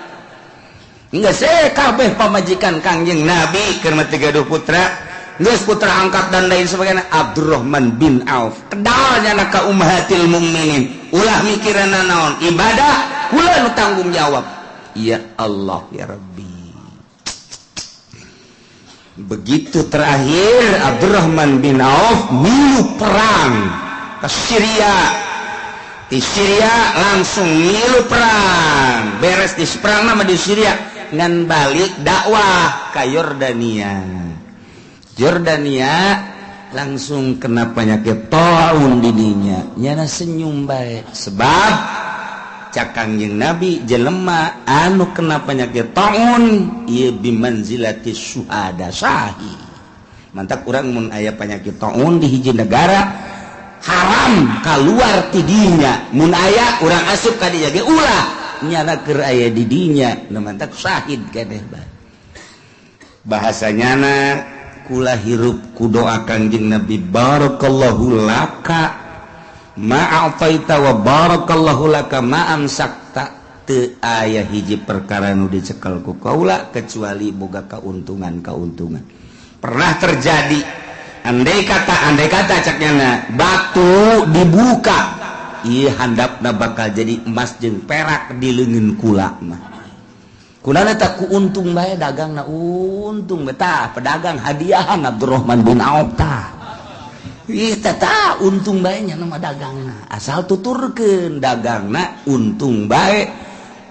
Geus kabeh pamajikan Kangjeng Nabi keur mah 32 putra, geus putra angkat dan lain sebagainya. Abdurrahman bin Auf kedal nyana ka ummahatil mukminin, ulah mikiran naon, ibadah kula nu tanggung jawab. Ya Allah ya Rabbi. Begitu terakhir Abdurrahman bin Auf milu perang ke Syria. Di Syria langsung milu perang, beres di perang nama di Syria ngan balik dakwah ke Yordania. Yordania langsung kena penyakit taun didinya. Nyana senyum bae sebab cak Kangjeng Nabi jelema anu kena penyakit taun ieu bimanzilati syuhada syahid. Mantak urang mun aya penyakit taun di hiji negara haram keluar ti dinya, mun aya urang asup ka dinya ge ulah nyana keur aya di dinya, nu mantak syahid keneh bae. Bahasa nyana kula hirup ku doa Kangjeng Nabi barakallahu laka ma'ataita wa barakallahu laka ma'amsakta, teu aya hiji perkara nu dicekel ku kaula kecuali boga kauntungan-kauntungan. Pernah terjadi andai kata cak nyana batu dibuka ieu handapna bakal jadi emas jeung perak di leungeun kula mah. Kunana tak ku untung bae dagangna untung betah pedagang hadiahan Abdurrahman bin Auf tah. Ih tata untung bae nya nama dagangna asal tuturkeun dagangna untung bae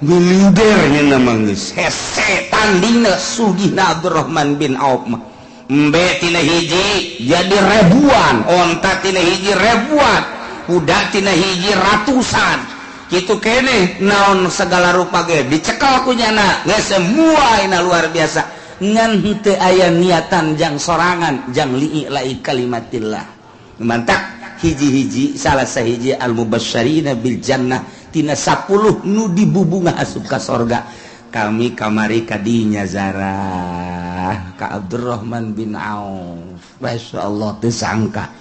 miliudernya nama geus hese tandingna sugihna Abdurrahman bin Auf mah. Embe tina hiji jadi ribuan, onta tina hiji ribuan, kuda tina hiji ratusan. Kitu keneh naon segala rupa ge dicekel ku nyana geus semua ina luar biasa. Ngan henteu aya niatan jang sorangan jang li'i kalimatillah. Mantak hiji-hiji salah sahiji al-mubasysyirina bil jannah tina 10 nu dibubungah asup ka sorga. Kami kamari kadinya zarah ka Abdurrahman bin Auf. Masyaallah teu sangka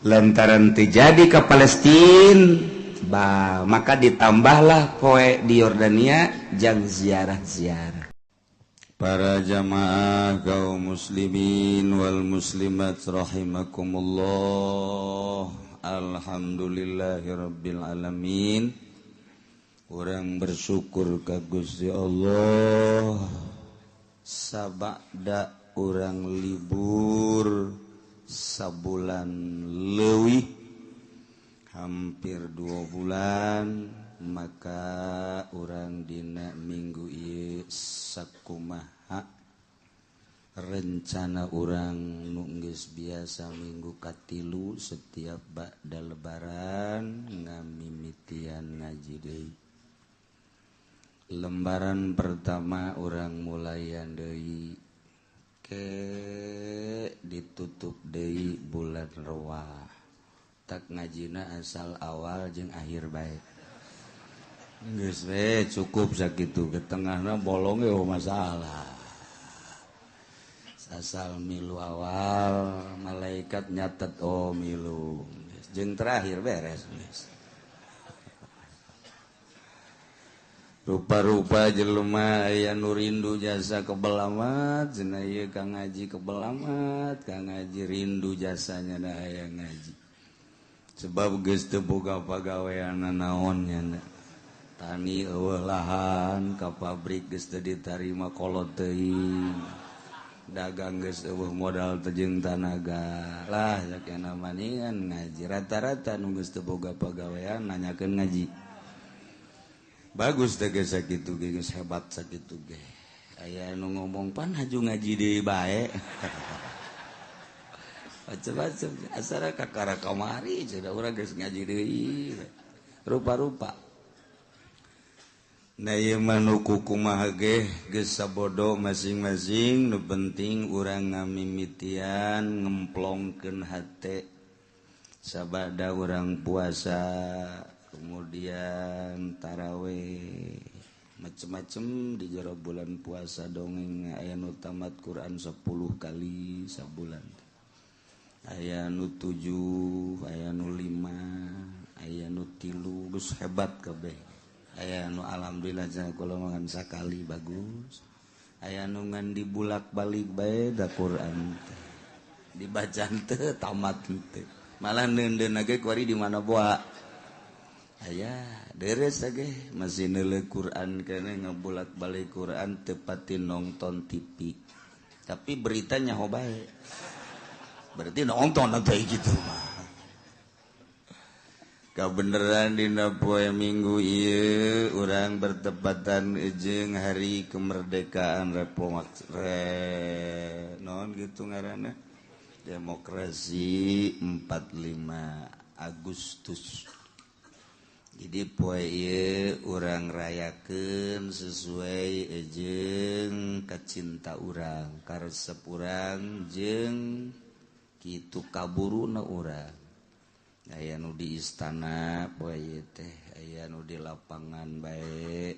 lantaran teu jadi ka Palestina bah, maka ditambahlah poe di Yordania jang ziarah-ziarah. Para jamaah kaum muslimin wal muslimat rahimakumullah. Alhamdulillahirabbil alamin. Urang bersyukur ka Gusti Allah sabada urang libur sabulan leuwih hampir 2 bulan Maka urang dina minggu ieu sakumaha rencana urang nu geus biasa minggu katilu setiap ba'da lebaran ngamimitian ngaji deui. Lembaran pertama urang mulayan deui ke ditutup deui bulan Rewah. Tak ngajina asal awal jeung akhir bae. Geus we cukup sakitu ke tengahna bolong ge masalah. Asal milu awal malaikat nyatet oh milu. Jeung terakhir beres geus. Rupa-rupa jelema aya nu rindu jasa kebel amat cenah ieu ka ngaji kebel amat, ka ngaji rindu jasanya da aya ngaji. Sebab geus teu boga pagawean naon nya. Tani eueuh lahan ka pabrik geus teu ditarima kolot teuing. Dagang geus eueuh modal teu jeung tanaga. Lah sakena maningan ngaji rata-rata nu geus teu boga pagawean nanyakeun ngaji. Bagus teh geus sakitu ge geus hebat sakitu ge. Aya nu ngomong pan haju ngaji deui bae. Macem-macem asara kakara kamari cenah urang geus ngaji deui. Rupa-rupa. Nah ieu mah nu kumaha ge geus sabodo masing-masing nu penting urang ngamimitian ngemplongkeun hate sabada urang puasa kemudian taraweh macem-macem di jero bulan puasa dongeng aya nu tamat Quran 10 kali sabulan aya nu 7 aya nu 5 aya nu 3 geus hebat kabeh. Aya nu alhamdulillah cenah kula ngan sakali bagus. Aya nu ngan dibulak-balik bae da Quran teh. Dibaca teu tamat teu. Malah neundeun ge kuari di mana boa. Aya deres ge masih neuleuh Quran keneh ngabulak-balik Quran teu pati nonton TV. Tapi berita nyaho bae. Berarti nonton teh kitu mah. Kabeneran dina poe Minggu ieu urang bertepatan jeung hari kemerdekaan non gitu ngaranna demokrasi 45 Agustus. Jadi poe ieu urang rayakeun sesuai jeung kacinta urang, karesep urang jeung kitu kaburuna urang. Aya nu di istana poe ieu teh, aya nu di lapangan bae,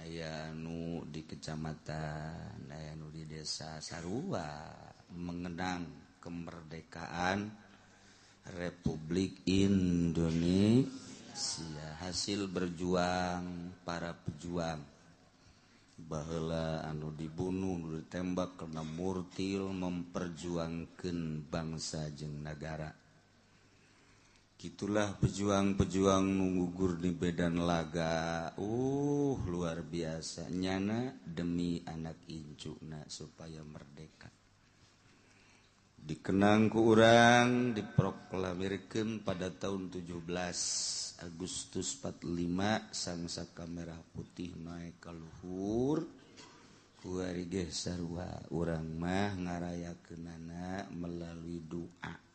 aya nu di kecamatan, aya nu di desa sarua mengenang kemerdekaan Republik Indonesia hasil berjuang para pejuang. Baheula anu dibunuh, nu ditembak karena murtil memperjuangkeun bangsa jeung nagara. Gitulah pejuang-pejuang nunggugur di medan laga. Luar biasa nyana demi anak incuna supaya merdeka. Dikenang ku urang diproklamirkeun pada tahun 17 Agustus 45 sang saka merah putih naik ka luhur. Kuari ge sarua urang mah ngarayakeunana melalui doa.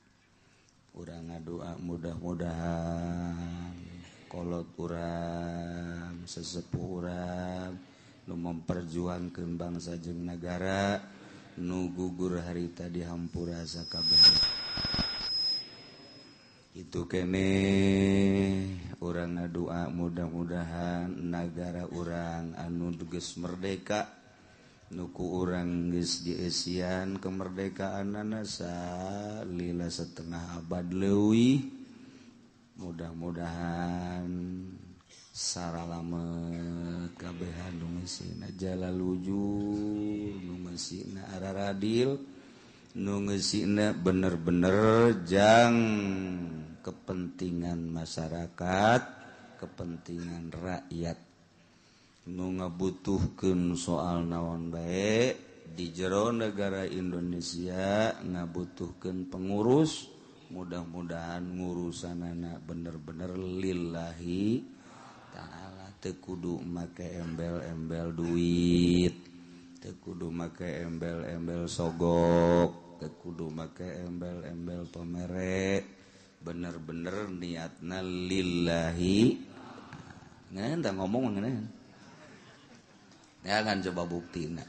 Urang ngadoa mudah-mudahan kolot urang, sesepuh urang nu memperjuangkeun bangsa jeung nagara nu gugur harita dihampura sakabeh. Itu kene urang ngadoa mudah-mudahan nagara urang anu geus merdeka nuku urang geus dieusian kemerdekaanana salila setengah abad leuwih mudah-mudahan saralamet kabehan nu ngeusina jalalujur nu ngeusina araradil nu ngeusina bener-bener jang kepentingan masyarakat, kepentingan rakyat. Nu ngabutuhkeun soal naon bae di jero negara Indonesia ngabutuhkeun pengurus, mudah-mudahan ngurusanana bener-bener lillahi ta'ala. Teu kudu make embel-embel duit, teu kudu make embel-embel sogok, teu kudu make embel-embel pamere. Bener-bener niatna lillahi. Ngeun tah ngomong ngeun. Ya kan coba buktina.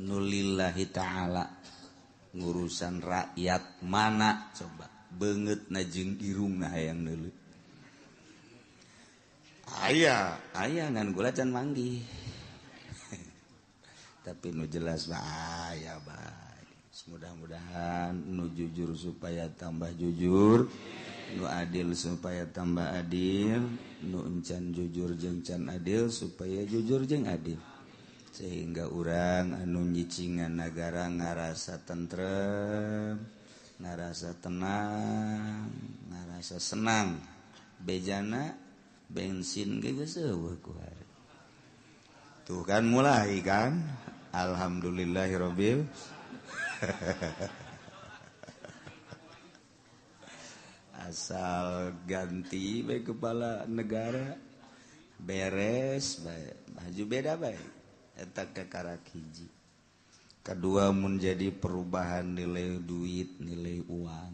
Nu lillahi ta'ala ngurusan rakyat mana coba beungeutna jeung irungna hayang neuleuh. Aya, aya ngan gula can manggih. Tapi nu jelas mah aya bae. Mudah-mudahan nu jujur supaya tambah jujur, nu adil supaya tambah adil, nu encan jujur jeung can adil supaya jujur jeung adil. Sehingga urang anu nyicingan nagara ngarasa tentrem, ngarasa tenang, ngarasa senang. Bejana bensin ge geus eueuh ku hari. Tuh kan mulai kan. Alhamdulillahirabbil. Asal ganti bae kepala negara beres bae, baju beda bae. Eta kakarak hiji. Kedua menjadi perubahan nilai duit, nilai uang.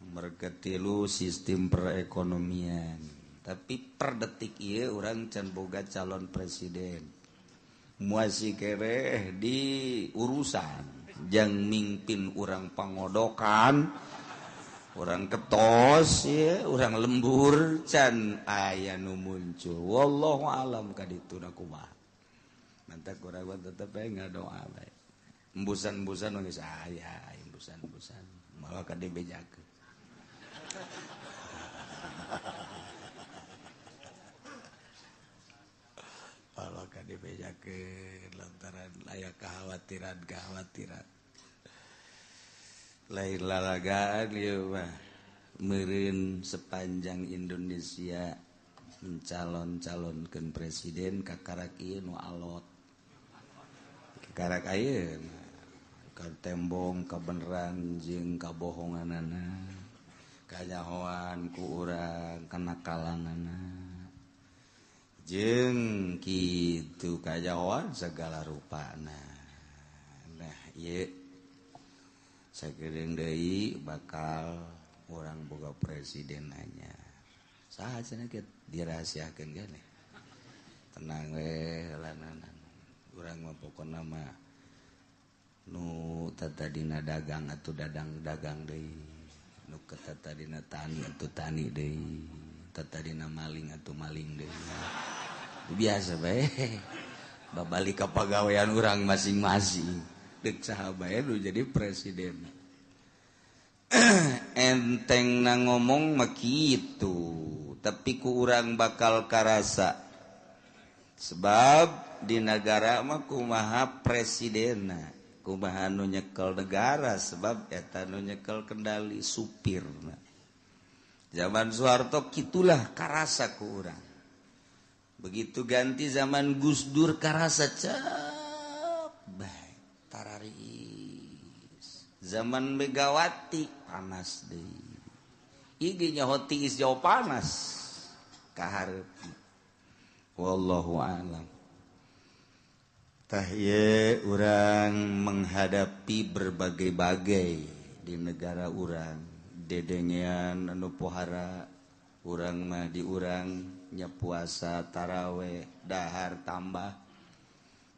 Nomor ketilu sistem perekonomian. Tapi per detik ieu urang can boga calon presiden. Muasi kereh di urusan jang mingpin urang pangodokan, urang ketos ya, urang lembur can aya nu muncul. Wallahu alam kadituna kumaha. Mantak urang tetep bae ngadoa bae. Embusan-embusan geus aya, embusan-embusan malah ka dibejakeun. Malah ka dibejakeun lantaran aya kekhawatiran-kekhawatiran. Lain lalagaan ieu mah meureun sepanjang Indonesia mencalon-calonkeun presiden kakarak ieu nu alot. Kakarak ayeuna ka tembong kabeneran jeung kabohonganana, kanyahoan ku urang kenakalanana, jeung kitu kanyahoan segala rupana. Nah ieu sakedeung deui bakal urang boga presiden anyar. Saha cenah kieu dirahasiakeun keneh. Tenang we lananan. Urang mah pokona mah nu tatadina dagang atuh dagang-dagang deui, nu tatadina tani atuh tani deui, tatadina maling atuh maling deui. Biasa bae. Babalik ka pagawean urang masing-masing. Deuk saha bae nu jadi presiden. Enteng na ngomong mah kitu, tapi ku urang bakal karasa. Sebab di negara mah kumaha presidenna, kumaha nu nyekel negara, sebab eta nu nyekel kendali supirna. Zaman Soeharto kitulah karasa ku urang. Begitu ganti zaman Gus Dur karasa cep bae tararis. Zaman Megawati panas deui. Ieu nyaho tiis jauh panas kahareup. Wallahu a'lam. Tah ieu urang menghadapi berbagai-bagai di negara urang. Dedengean anu pohara urang mah di urang nya puasa taraweh dahar tambah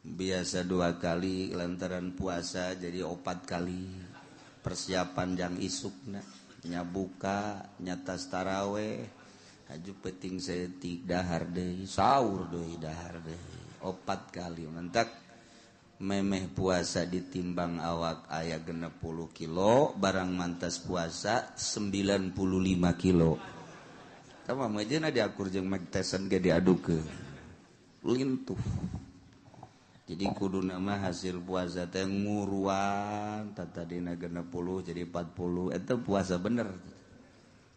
biasa 2 kali lantaran puasa jadi 4 kali persiapan jang isukna nya buka nya tas taraweh haju penting saeutik dahar deui sahur deui dahar deui 4 kali mentak memeh puasa ditimbang awak aya 60 kilo barang mantas puasa 95 kilo. Tama mah diakur jeung Mike Tyson ge diadukeun lintuh. Jadi kudu nama hasil puasa teh nguruan tadina 60 jadi 40 eta puasa bener.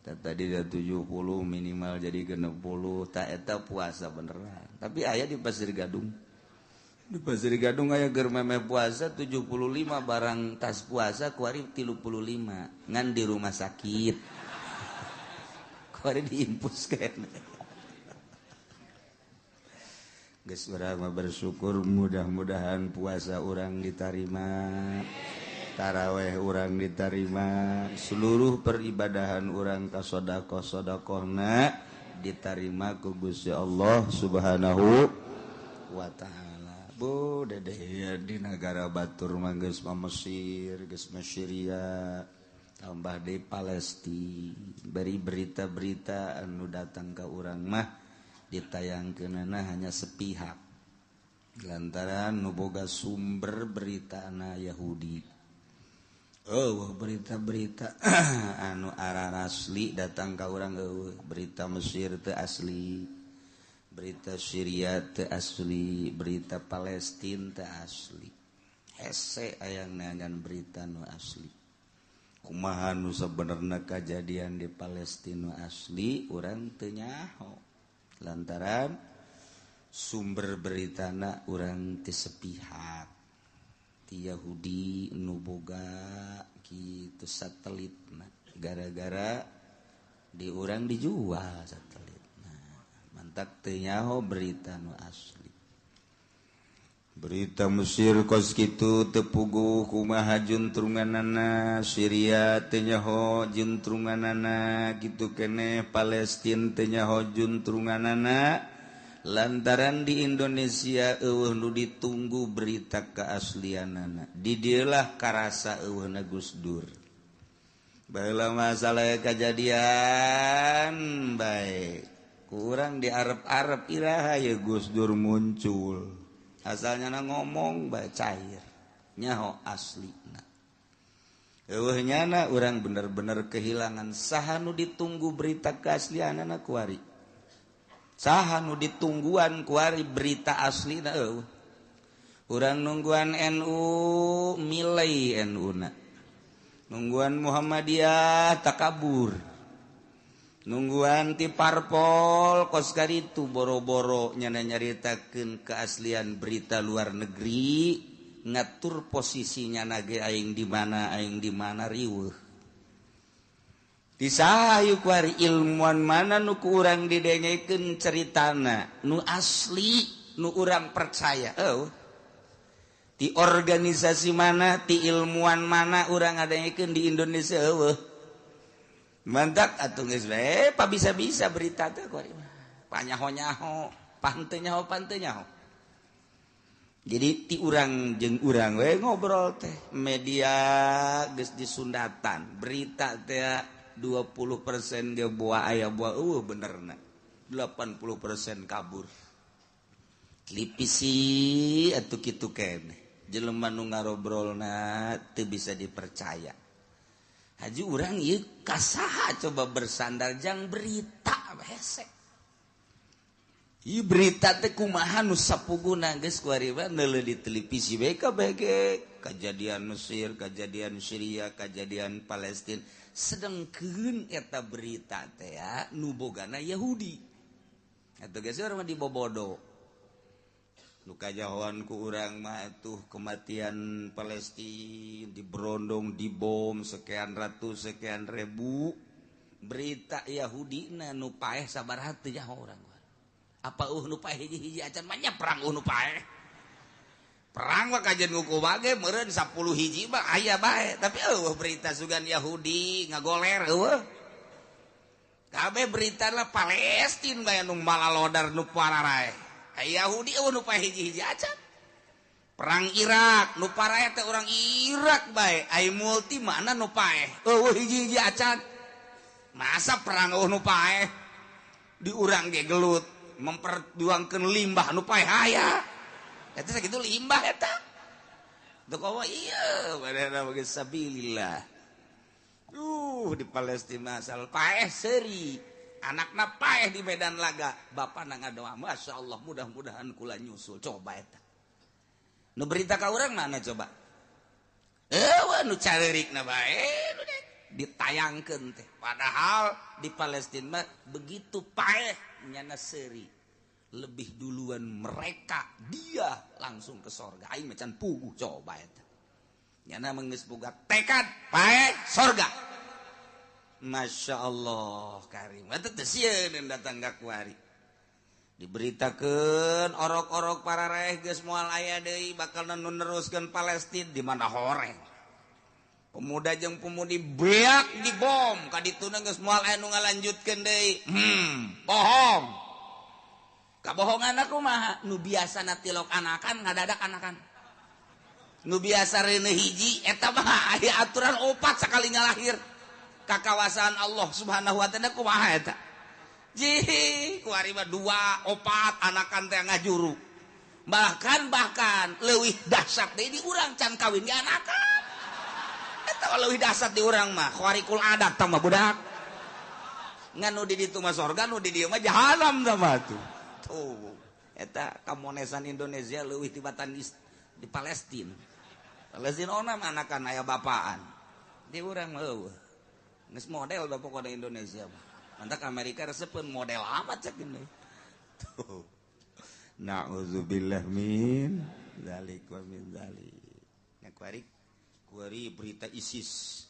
Tadina 70 minimal jadi 60 ta eta puasa beneran. Tapi aya di Pasir Gadung. Di Pasir Gadung aya ger memeh puasa 75 barang tas puasa kuari 35 ngan di rumah sakit. Kuari diimpus kene. Geus urang mah bersyukur, mudah-mudahan puasa urang diterima, taraweh urang diterima, seluruh peribadahan urang ka sedekah sedekahna diterima ku Gusti Allah Subhanahu wa taala. Bu Dedeh, di negara batur mah geus mah Mesir, geus mah Syria, tambah di Palestina. Beri berita-berita anu datang ke urang mah ditayangkeunana hanya sepihak lantaran nu boga sumber berita na Yahudi. Oh, berita-berita anu arasli datang ka urang eueuh. Berita Mesir teu asli, berita Syria teu asli, berita Palestina teu asli. Hese aya neangan berita nu asli. Kumaha nu sabenerna kajadian di Palestina nu asli, urang teu nyaho lantaran sumber beritana urang ti sepihak, ti Yahudi nu boga kitu satelit. Gara-gara di urang dijual satelit. Nah, mantak teu nyaho berita nu asli. Berita Mesir kos kitu teu puguh kumaha juntrunganana, Syria teu nyaho juntrunganana, kitu keneh Palestina teu nyaho juntrunganana lantaran di Indonesia eueuh nu ditunggu berita keaslianana. Di dieulah karasa eueuhna Gus Dur. Baheula masalah kejadian bae kurang di Arab-Arab, iraha ya Gus Dur muncul, asalnya na ngomong bae cair nyaho aslina. Eueuh nyana urang bener-bener kehilangan saha nu ditunggu berita keaslianana kuari, saha nu ditungguan kuari berita aslina. Eueuh, urang nungguan NU, milai NU na, nungguan Muhammadiyah takabur, nungguan ti parpol kos karitu boro-boro nyana nyaritakeun keaslian berita luar negeri, ngatur posisinya nage aing di mana, aing di mana, riweuh. Di saha kuari ilmuwan mana nu ku urang didengekeun ceritana nu asli nu urang percaya? Eueuh. Di organisasi mana, ti ilmuwan mana urang ngadengekeun di Indonesia? Eueuh. Mantak atuh geus bae pa bisa-bisa berita teh kuari mah panyaho-nyaho, panteu nyaho, panteu nyaho. Jadi ti urang jeung urang we ngobrol teh, media geus disundatan berita teh 20% ge buah aya buah eueuh benerna, 80% kabur. Televisi atuh kitu keneh, jelema nu ngarobrolna teu bisa dipercaya. Haji urang ieu kasaha coba bersandar jang berita hese. Ieu berita teh kumaha nu sapuguna geus kuari mah neuleuh di televisi we kabeh ge kejadian Mesir, kejadian Syria, kejadian Palestina. Sedengkeun eta berita teh ya nu bogana Yahudi. Atuh geus urang mah dibobodo. Nu kajahoan ku urang mah atuh kematian Palestina diberondong, dibom sekian ratus sekian ribu, berita Yahudi na nu paeh sabaraha teu nyaho urang. Apa nu paeh hiji-hiji acan mah nya perang nu paeh. Perang mah kajian nguku bage meureun 10 hiji mah aya bae, tapi eueuh berita sugan Yahudi ngagoler eueuh. Kabeh berita lah Palestina bae nu malalodar nu pararae. Yahudi eueuh nu paeh hiji-hiji acan. Perang Irak nu parae teh urang Irak bae, ai multi mana nu paeh eueuh hiji-hiji acan. Masa perang eueuh nu paeh, di urang ge gelut memperjuangkeun limbah nu paeh aya. Eta sakitu limbah eta. Teu komo ieu badana bagi sabilillah. Di Palestina asal paeh seuri, anakna paeh di medan laga, bapana ngadoa, Masya Allah mudah-mudahan kula nyusul. Coba eta. Nu berita ka urang mana coba? Eueuh nu careurikna bae nu ditayangkeun teh. Padahal di Palestina mah begitu paeh nyana seuri, lebih duluan mereka, dia langsung ke sorga. Aing macan puguh coba eta. Nyana mah geus boga tekad paeh sorga. Masya Allah karim. Eta teh sieun datang ka kuari. Diberitakeun orok-orok para raeh geus moal aya deui bakal nu neruskeun Palestina di mana horeng. Pemuda jeung pemudi beak dibom ka dituna geus moal aya nu ngalanjutkeun deui. Bohong. Kabohongan kumaha? Nu biasana tilok anakan ngadadak anakan. Nu biasa reuneuh hiji eta mah aya aturan opat sakali ngalahir. Ka kawasan Allah Subhanahu wa taala kumaha eta? Jih, kuari mah dua opat anakan teh ngajuru. Bahkan leuwih dahsyat deui di urang can kawin ge anakan. Eta leuwih dahsyat di urang mah, khawarikul adat tah mah budak. Ngan nu di ditu mah sorga, nu di dieu mah jahanam tah mah tuh. Tuh, eta kamonesan Indonesia leuwih tibatan di Palestina. Palestina onam anakan aya bapaan. Di urang mah eueuh. Geus model da pokona Indonesia mah. Mantak Amerika resepeun model amat cek gini. Tuh. Na'udzubillah min dzalik wa min dzalik. Nya kuari berita ISIS.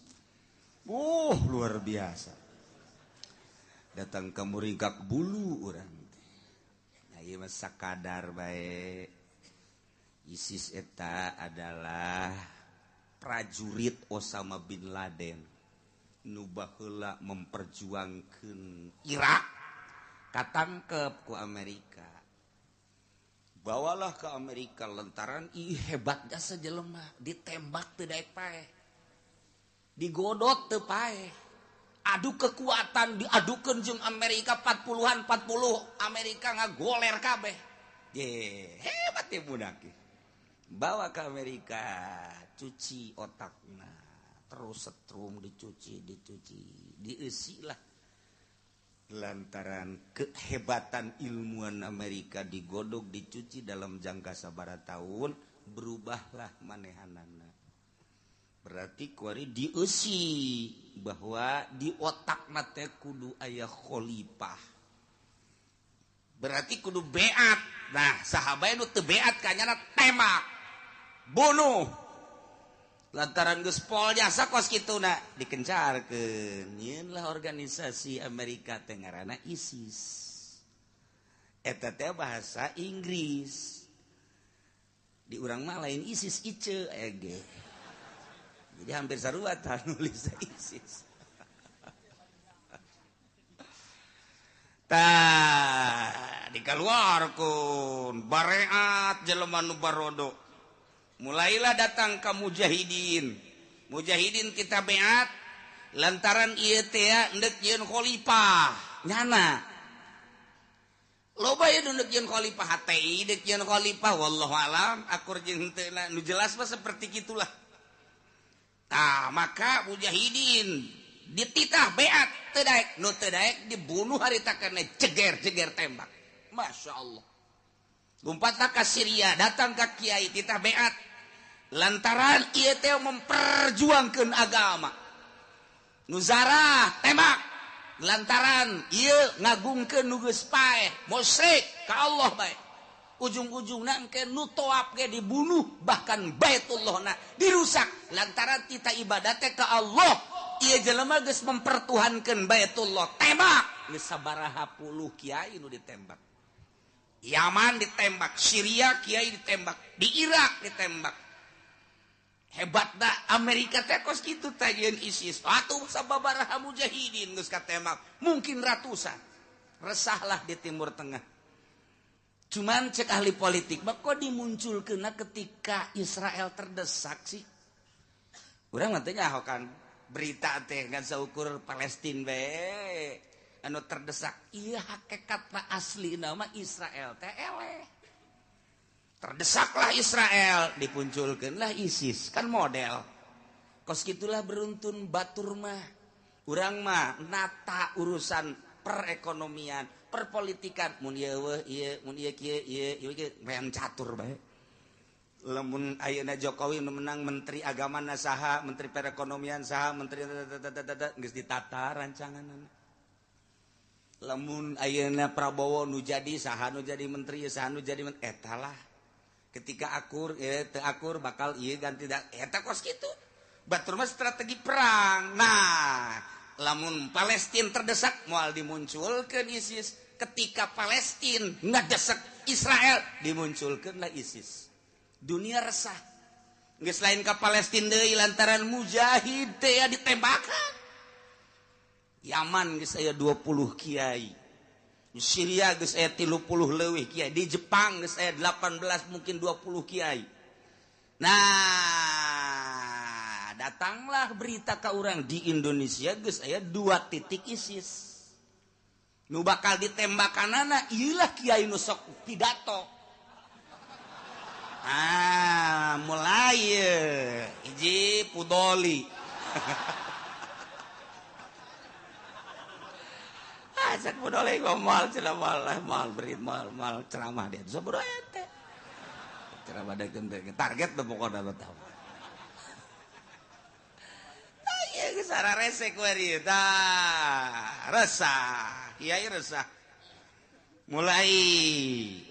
Luar biasa. Datang ke muringkak bulu urang teh. Nah, ieu mah sakadar bae. ISIS eta adalah prajurit Osama bin Laden. Nu baheula memperjuangkeun Irak katangkep ku Amerika. Bawalah ke Amerika lantaran ih hebat jasa jelema, ditembak teu daek paeh. Digodot teu paeh. Adu kekuatan diadukeun jeung Amerika 40-an 40 Amerika ngagoler kabeh. Ye, hebat ya budak. Bawa ke Amerika, cuci otakna. Terus setrum dicuci, diisi lah. Lantaran kehebatan ilmuwan Amerika digodok, dicuci dalam jangka sabaraha tahun, berubahlah manehanana. Berarti kuari diisi bahwa di otak teh kudu aya khalifah. Berarti kudu beat. Nah, sahabat nu teu beat kanyana tembak, bunuh. Lantaran geus pol jasa kos kituna dikencarkeun. Nyeun lah organisasi Amerika teh ngaranna ISIS. Eta teh bahasa Inggris. Di urang mah lain ISIS ice ege. Jadi hampir sarua tah nulis ISIS. Tah dikaluarkeun bareat jelema nu barodo. Mulailah datang ke mujahidin. Mujahidin kita beat lantaran ieu teh endek yeun khalifah. Nyana. Loba ieu endek yeun khalifah HTI, endek yeun khalifah wallahu alam akur jeung henteu nu jelas mah seperti kitulah. Tah maka mujahidin dititah beat teu daek, nu teu daek dibunuh harita kana jeger-jeger tembak. Masya Allah. Lompatlah ke Syria, datang ke kiai titah beat. Lantaran ieu teh memperjuangkeun agama. Nu zarah tembak. Lantaran ieu ngagungkeun nu geus paeh, musyrik ka Allah bae. Ujung-ujungna engke nu toap ge dibunuh, bahkan Baitullahna dirusak lantaran tita ibadah teh ka Allah. Ieu jelema geus mempertuhankeun Baitullah, tembak. Geus sabaraha puluh kiai nu ditembak. Yaman ditembak, Syria kiai ditembak, di Irak ditembak. Hebat dah Amerika teh kos kitu teh jeung ISIS. Atuh sababaraha mujahidin geus katembak, mungkin ratusan. Resahlah di Timur Tengah. Cuman cek ahli politik, mah kok dimunculkeunna ketika Israel terdesak sih? Urang mah teh nyaho kan berita teh ngan saukur Palestina bae. Anu terdesak, iya hakikatna asli nama Israel teh eleh. Terdesaklah Israel, dipunculkeunlah ISIS, kan model. Kos kitulah beruntun batur mah. Urang mah nata urusan perekonomian, perpolitikan, mun ieu weuh ieu, mun ieu kieu ieu, ieu kieu main catur bae. Lamun ayeuna Jokowi nu menang menteri agama na saha, menteri perekonomian saha, menteri geus ditata rancanganna. Lamun ayeuna Prabowo nu jadi saha nu jadi menteri saha nu jadi menteri eta lah. Ketika akur teu akur bakal ieu ganti da eta kos kitu. Batur mah strategi perang. Nah, lamun Palestina terdesak moal dimunculkeun ISIS, Ketika Palestina ngadesek Israel, dimunculkanlah ISIS. Dunia resah. Geus lain ka Palestina deui lantaran mujahid teh ditembakan. Yaman geus aya 20 kiai. Di Syria geus aya 30 leuwih kiai. Di Jepang geus aya 18 mungkin 20 kiai. Nah, datanglah berita ke orang di Indonesia geus aya 2 titik ISIS. Nu bakal ditembakanana ieulah kiai nu sok pidato. Ah, mulai hiji Pudoli. Ah, cek Pudoli gua moal cenah moal moal beri moal moal ceramah dia. Sabodo teh. Ceramah dekeun teh target teh pokona mah tahu. Tah ieu geus rese ku ieu tah. Resah. Kiai resah. Mulai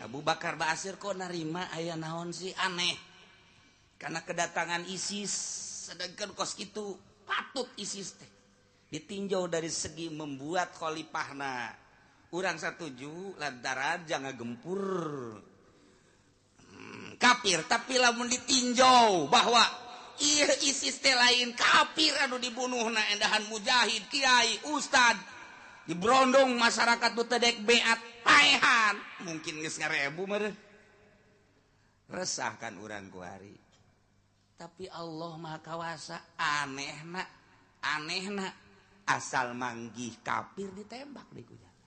Abu Bakar Basir kok narima aya naon sih aneh. Karena kedatangan ISIS, sedangkan kos itu patut ISIS teh ditinjau dari segi membuat khalifahna. Urang satuju lantaran jangan gempur kafir, tapi lamun ditinjau bahwa ieu ISIS teh lain kafir anu dibunuhna endahan mujahid, kiai, ustad. Dibrondong masyarakat nu teu dek beat paehan mungkin geus ngarebu meureun. Resah kan urang kuari. Tapi Allah Maha Kawasa, anehna anehna asal manggih kafir ditembak di ku jalan.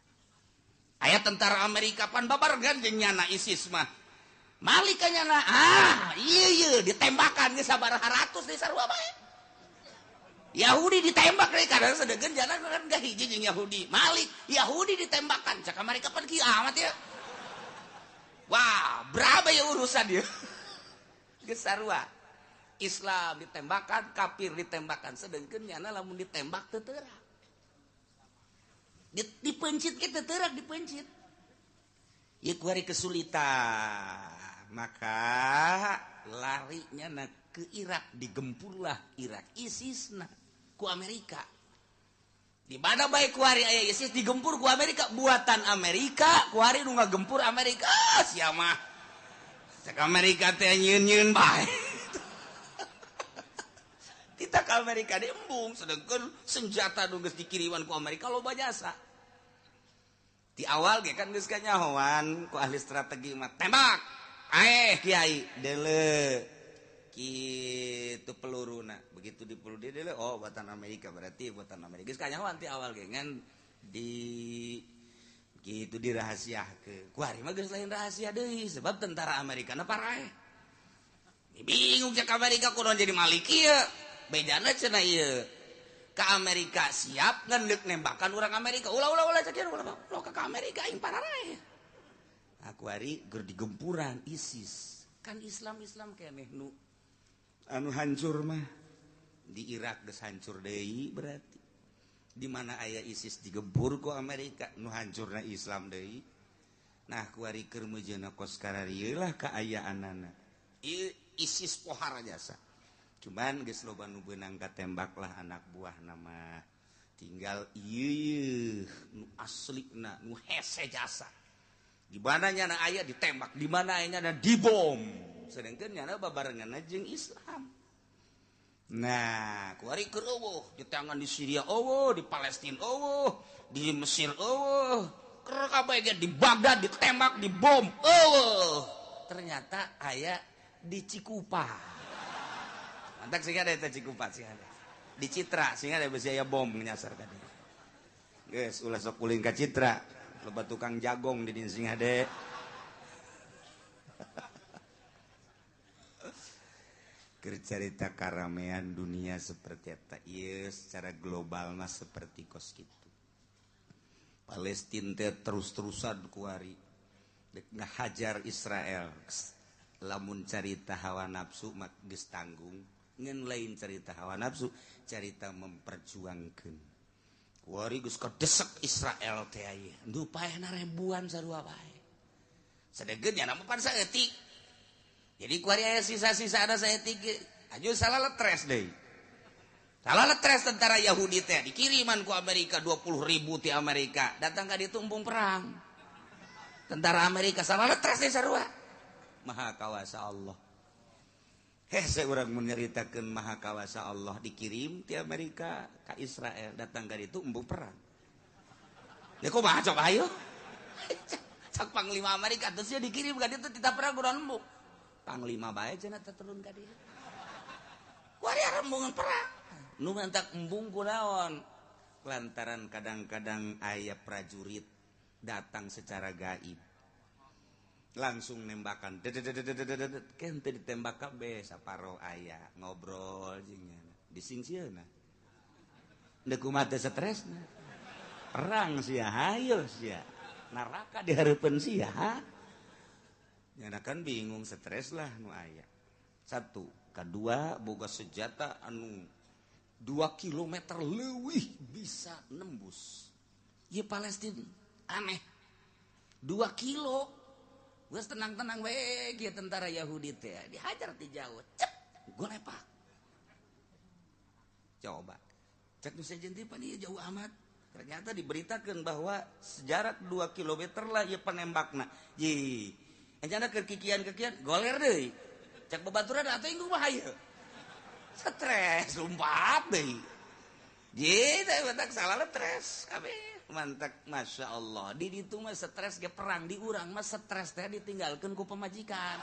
Aya tentara Amerika pan babarengan jeung nyana ISIS mah. Malik ka nyana ah ieu ieu ditembakan geus sabaraha ratus di sarua bae. Yahudi ditembak deui karena sedegeun jalan kan gak hiji jeung Yahudi. Malik Yahudi ditembakan cak Amerika pan kieu amat ya. Wah, berapa ya urusan dia. Geus sarua. Islam ditembakan, kafir ditembakan, sedengkeun nyana lamun ditembak teu teurak. Dipencit ge teu teurak dipencit. Ieu kuari kesulitan. Maka larinya na ke Irak, digempurlah Irak ISIS na ku Amerika. Di mana baik kuari aya ISIS digempur ku Amerika, buatan Amerika, kuari nu ngagempur Amerika. Ah, sia mah. Cek Amerika teh nyieun-nyieun bae. Kita ke Amerika diembung, sedangkan senjata nu geus dikiriman ku Amerika loba jasa. Di awal ge kan geus kanyahoan ku ahli strategi mah tembak. Aeh kiai deuleu kitu peluruna. Begitu di peluru dia deuleu, oh buatan Amerika, berarti buatan Amerika. Geus kanyahoan ti awal ge ngan di gitu dirahasiakeun. Kuari mah geus lain rahasia deui sebab tentara Amerika na paraeh. Bingung cek Amerika kudu jadi malik ieu. Bejana cenah ieu. Ka Amerika siap ngan deuk nembakan urang Amerika. Ulah ulah ulah cek ieu ulah ulah ka Amerika aing paraeh. Aku hari ger digempuran ISIS. Kan Islam-Islam keneh nu anu hancur mah. Di Irak geus hancur deui berarti. Di mana aya ISIS digempur ku Amerika nu hancurna Islam deui. Nah ku ari keur meujeuhna kos kararieu lah kaayaanana. Ieu ISIS pohara jasa. Cuman geus loba nu beunang katembak lah anak buah nama. Tinggal ieu nu aslina nu hese jasa. Di mana nyana aya ditembak, di mana aya nyana dibom. Sedangkan nyana babarengan jeung Islam. Nah, kuari keur eueuh, di tangan di Syria eueuh, di Palestina eueuh, di Mesir eueuh, keur kabeh ge di Baghdad ditembak, dibom eueuh. Ternyata aya di Cikupa. Mantak sih ada eta Cikupa sih ada. Di Citra sih ada besi aya bom nyasar ka dieu. Geus ulah sok kuling ka Citra. Loba tukang jagong di dieu sing hade. Keur carita karamean dunia seperti eta ieu secara global mah seperti kos kitu. Palestina teh terus-terusan kuari dek ngahajar Israel. Lamun carita hawa nafsu mah geus tanggung, ngan lain carita hawa nafsu, carita memperjuangkeun. Kuari geus kadesek Israel teh aya. Nu paehna ribuan sarua bae. Sadegeun nya mah pan saeutik. Jadi kuari aya sisa-sisa ada saeutik aju salah letres deui. Salah letres tentara Yahudi teh dikiriman ku Amerika 20.000 ti Amerika. Datang ka ditu embung perang. Tentara Amerika sama stres deh sarua. Maha kawasa Allah. Hese urang menyeritakeun maha kawasa Allah, dikirim ti Amerika ka Israel, datang ka ditu embung perang. Ya kumaha coba, ayo. Cak panglima Amerika terus dia dikirim ka ditu tidak perang kurang embung. Panglima bae cenah teh turun ka dieu. Kuari embungan perang. Nu mantak embung kunaon? Lantaran kadang-kadang aya prajurit datang secara gaib. Langsung nembakan. Kan teu ditembak kabeh, saparo aya ngobrol jeung nyana. Disingsieuna. Deuk kumaha teh stresna. Perang sia, hayo sia. Neraka dihareupeun sia. Nyana kan bingung, stres lah nu aya. Satu, kedua boga senjata anu 2 kilometer leuwih bisa nembus. Ieu Palestina aneh. 2 kilo. Geus tenang-tenang we kieu tentara Yahudi teh dihajar ti jauh. Cep, golepak. Coba. Cek nu sejen teh pan ieu jauh amat. Ternyata diberitakan bahwa sejarak 2 kilometer lah ieu penembakna. Ye. Encana keur kikian-kikian goler deui. Cek babaturan atuh inggung mah hayu. Stres lompat deui. Ye, teh matak salah stres kabeh. Mantak Masya Allah. Di ditu mah stres ge perang, di urang mah stres teh ditinggalkeun ku pamajikan.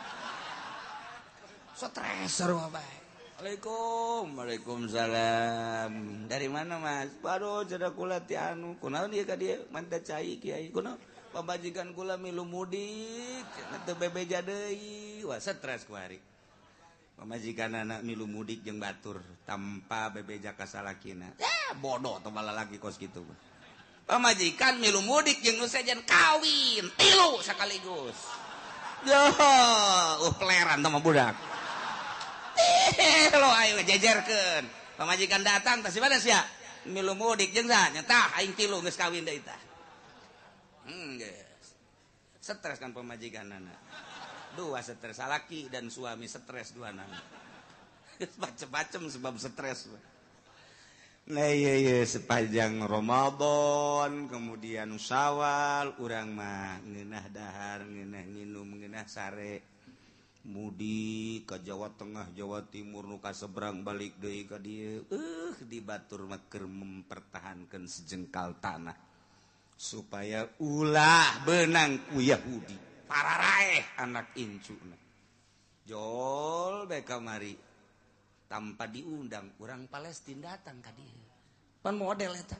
Stres sarua bae. Waalaikum, waalaikumsalam. Dari mana Mas? Baru jada kula ti anu. Kunaon ieu ka dieu? Manta cai kiai. Kunaon? Pamajikan kula milu mudik, cenah teu bebeja deui. Wah, stres ku hari. Pamajikan anak milu mudik jeung batur tanpa bebeja ka salakina. Ya, bodoh teh lagi kos kitu. Pamajikan milu mudik jeung nu sejen kawin tilu sekaligus. Yo, peleran teh mah budak. Lo ayo jejerkeun. Pamajikan datang tah si mana sia? Milu mudik jeung saha? Nya tah aing tilu geus kawin deui tah. Geus. Stres kan pamajikanana. Dua stres, salaki dan suami stres dua nana. Macem-macem sebab stres. Nah iya, iya sepanjang Ramadan kemudian Syawal urang mah ngeunah dahar, ngeunah nginum, ngeunah sare. Mudik ke Jawa Tengah, Jawa Timur, nu ka seberang balik deui ka dieu. Di batur mah keur mempertahankan sejengkal tanah supaya ulah benang ku Yahudi. Pararaeh anak incuna. Jol bae kamari tanpa diundang urang Palestina datang ka dieu. Pan model eta.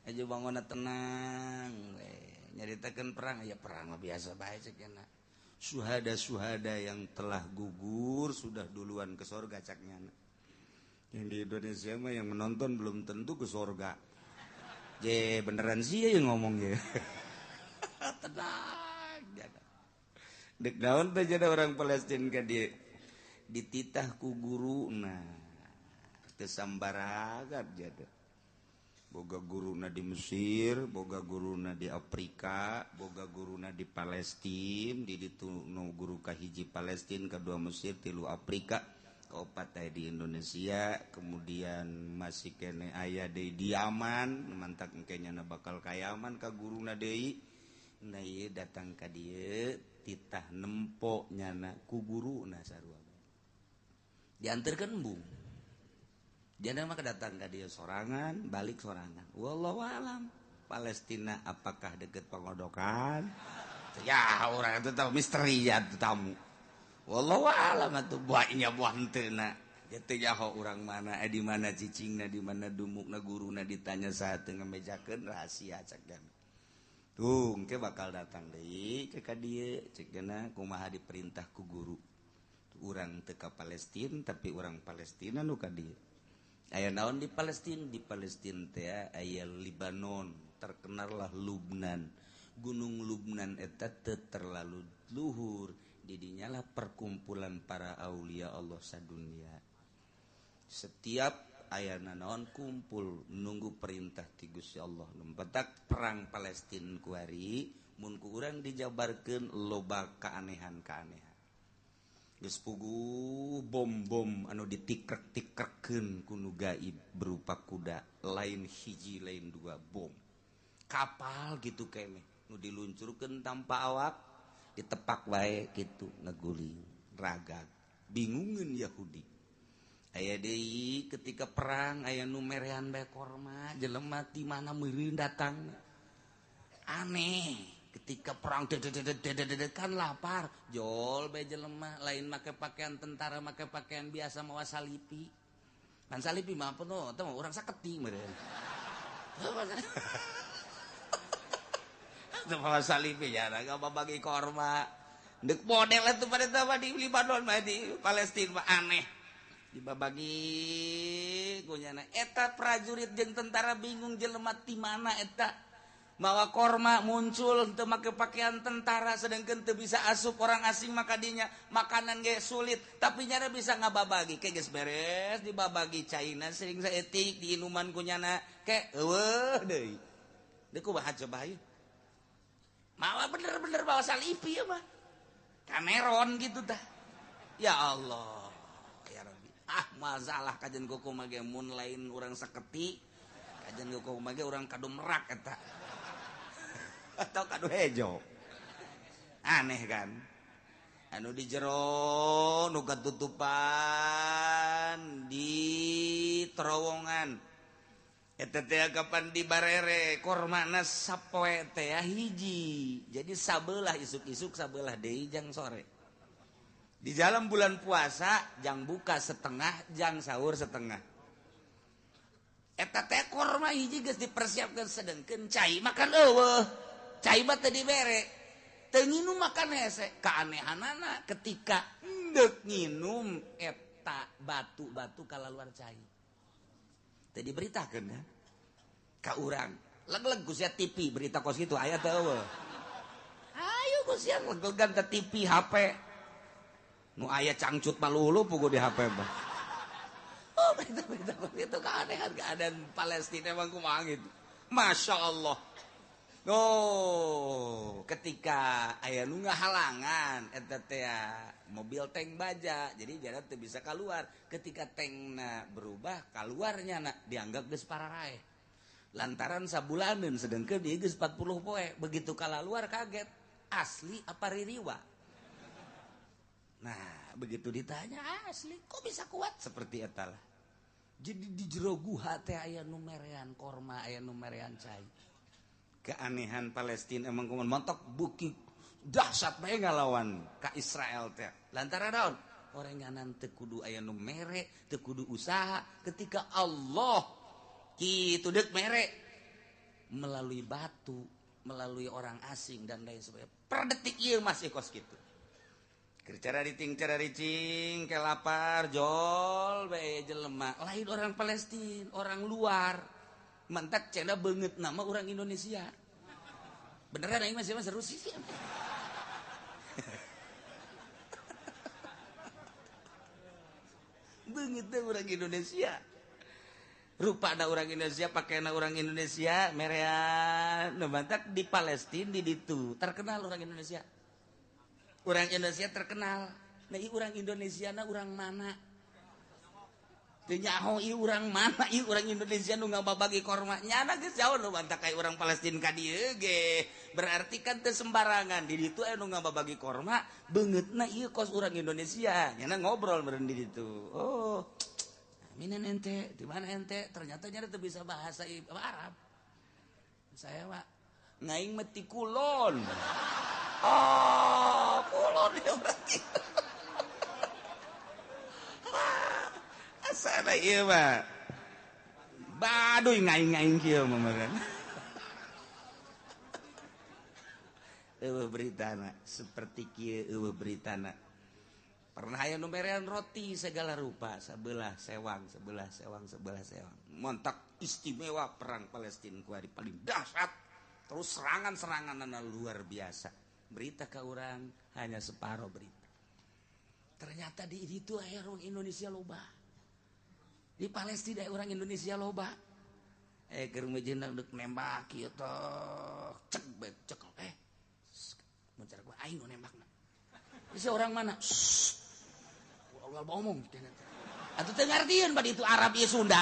Aja bangunna tenang we. Nyaritakeun perang ya perang mah biasa bae cek nya. Suhada-suhada yang telah gugur sudah duluan ke sorga caknya. Yang di Indonesia mah yang menonton belum tentu ke sorga. Je beneran sih ya yang ngomong ya. Tenang. Dek naon teh jadi orang Palestina ka dieu dititah ku guruna. Teu sambaragat jadi. Boga guruna di Mesir, boga guruna di Afrika, boga guruna di Palestina, di ditu nu guru kahiji Palestina, kedua Mesir, tilu Afrika, kaopat aya di Indonesia, kemudian masih kene aya deui di Yaman, mantak engke nyana bakal ka Yaman ka guruna deui. Nah ieu datang ka dieu titah nempo nyana ku guruna sarua. Dianterkeun embung. Dia mah datang ka dia sorangan, balik sorangan. Wallahu alam. Palestina apakah deket pengodokan? Ya orang itu tahu misteri ya tamu. Wallahu alam atuh buahnya buah henteu na. Teu nyaho urang mana, di mana cicingna, di mana dumukna guruna ditanya saat teu ngamejakeun rahasia cek jana. Tuh, engke bakal datang deui ke ka dieu cek jana kumaha diperintah ku guru. Urang teu ka Palestina tapi urang Palestina nu ka dieu. Aya naon di Palestina? Di Palestina teh aya Libanon, terkenallah Lubnan. Gunung Lubnan eta teu terlalu luhur, didinya lah perkumpulan para aulia Allah sadunia. Setiap aya naon kumpul nunggu perintah ti Gusti Allah. Lumpetak perang Palestina kuari mun ku urang dijabarkeun loba keanehan-keanehan. Geus puguh bom-bom anu ditikrek-tikrekeun ku nu gaib berupa kuda, lain hiji lain dua bom. Kapal gitu kene. Nu diluncurkeun tanpa awak ditepak wae kitu ngeguling ragag bingungeun Yahudi. Aya deui ketika perang aya nu merean bae korma jelema ti mana meureun datang. Aneh ketika perang kan lapar jol bae jelema lain make pakaian tentara make pakaian biasa mawa salipi. Kan salipi mah apa teh urang saketi meureun. Teu mawa salipi ya gak bagi korma. Deuk model atuh pada teh di Libanon mah di Palestina mah aneh. Dibabagi kunyana eta prajurit jeung tentara bingung jelema ti mana eta. Mawa korma muncul teu make pakaian tentara sedangkan teu bisa asup orang asing maka dinya makanan ge sulit tapi nyana bisa ngababagi ke geus beres dibabagi caina sering saeutik diinuman kunyana ke eueuh deui. Deuk kumaha coba ieu? Mawa bener-bener bawa salipi ya mah. Kameron gitu tah. Ya Allah. Ya Rabbi. Ah masalah kajian kuku mah ge mun lain urang saketi kajian kuku mah ge urang kadu merak eta. Atau kadu hejo. Aneh kan? Anu di jero nu katutupan di terowongan. Eta teh kapan di barere kormana sapoe teh hiji. Jadi sabelah isuk-isuk sabelah deui jang sore. Di dalam bulan puasa jang buka setengah, jang sahur setengah. Eta teh korma hiji geus dipersiapkan sedengkeun cai makan eueuh. Cai mah teu dibere. Teu nginum makan hese. Keanehanana ketika endek nginum eta batu-batu kalaluar cai. Teu diberitakeun kan? Ka urang. Leg-leg ku sia TV berita kos kitu aya teu eueuh. Ayo ku sia leg-legan teh TV HP. Nu aya cangcut malulu pugu di HP mah. Oh berita-berita kos kitu keanehan keadaan Palestina emang kumaha gitu. Masya Allah. Oh, ketika aya nu ngahalangan eta teh mobil tank baja, jadi jalan teu bisa keluar. Ketika tankna berubah, kaluarnya na dianggap geus pararaeh. Lantaran sabulaneun sedengkeun ieu geus 40 poe, begitu kalaluar kaget, asli apa ririwa? Nah, begitu ditanya asli, kok bisa kuat seperti eta lah. Jadi di jero guha teh aya nu merean korma, aya nu merean cai. Keanehan Palestina emang kumaha montok buki dahsyat bae ngalawan ka Israel teh. Lantaran naon? Orenganan teu kudu aya nu mere, teu kudu usaha ketika Allah kitu deuk mere melalui batu, melalui orang asing dan lain sebagainya. Per detik ieu masih kos kitu. Keur carariting cararicing ke lapar jol bae jelema, lain orang Palestina, orang luar. Mantak cenda banget nama orang Indonesia. Beneran aing masih seru sih. Beungeut teh orang Indonesia. Rupana orang Indonesia, pakaian orang Indonesia, merean nu mantak di Palestina di ditu terkenal orang Indonesia. Orang Indonesia terkenal. Nah, ieu orang Indonesia na orang mana? Teu nyaho ieu urang mana ieu urang Indonesia nu ngababagi korma nyana geus jauh nu mantak ka urang Palestina ka dieu ge berarti kan teu sembarangan di ditu aya nu ngababagi korma beungeutna ieu kos urang Indonesia nyana ngobrol meureun di ditu oh minen ente di mana ente ternyata nyana teu bisa bahasa Arab saya mah ngaing mah ti kulon oh kulon ya berarti sana ieu mah baduy ngaing-ngaing kieu mah meureun. Eueuh beritana seperti kieu eueuh beritana. Pernah aya nu merean roti segala rupa, sabelah sewang, sebelah sewang, sebelah sewang. Montak istimewa perang Palestina kuari paling dahsyat. Terus serangan-seranganna luar biasa. Berita ka urang hanya separo berita. Ternyata di ditu aya orang Indonesia loba. Di Palestina orang Indonesia loba. Keur mejeuna deuk nembak kieu teh cek bae cek mun cara gua aing nu nembakna. Bisa orang mana? Ulah omong atuh teu ngartieun bad itu Arab ieu Sunda.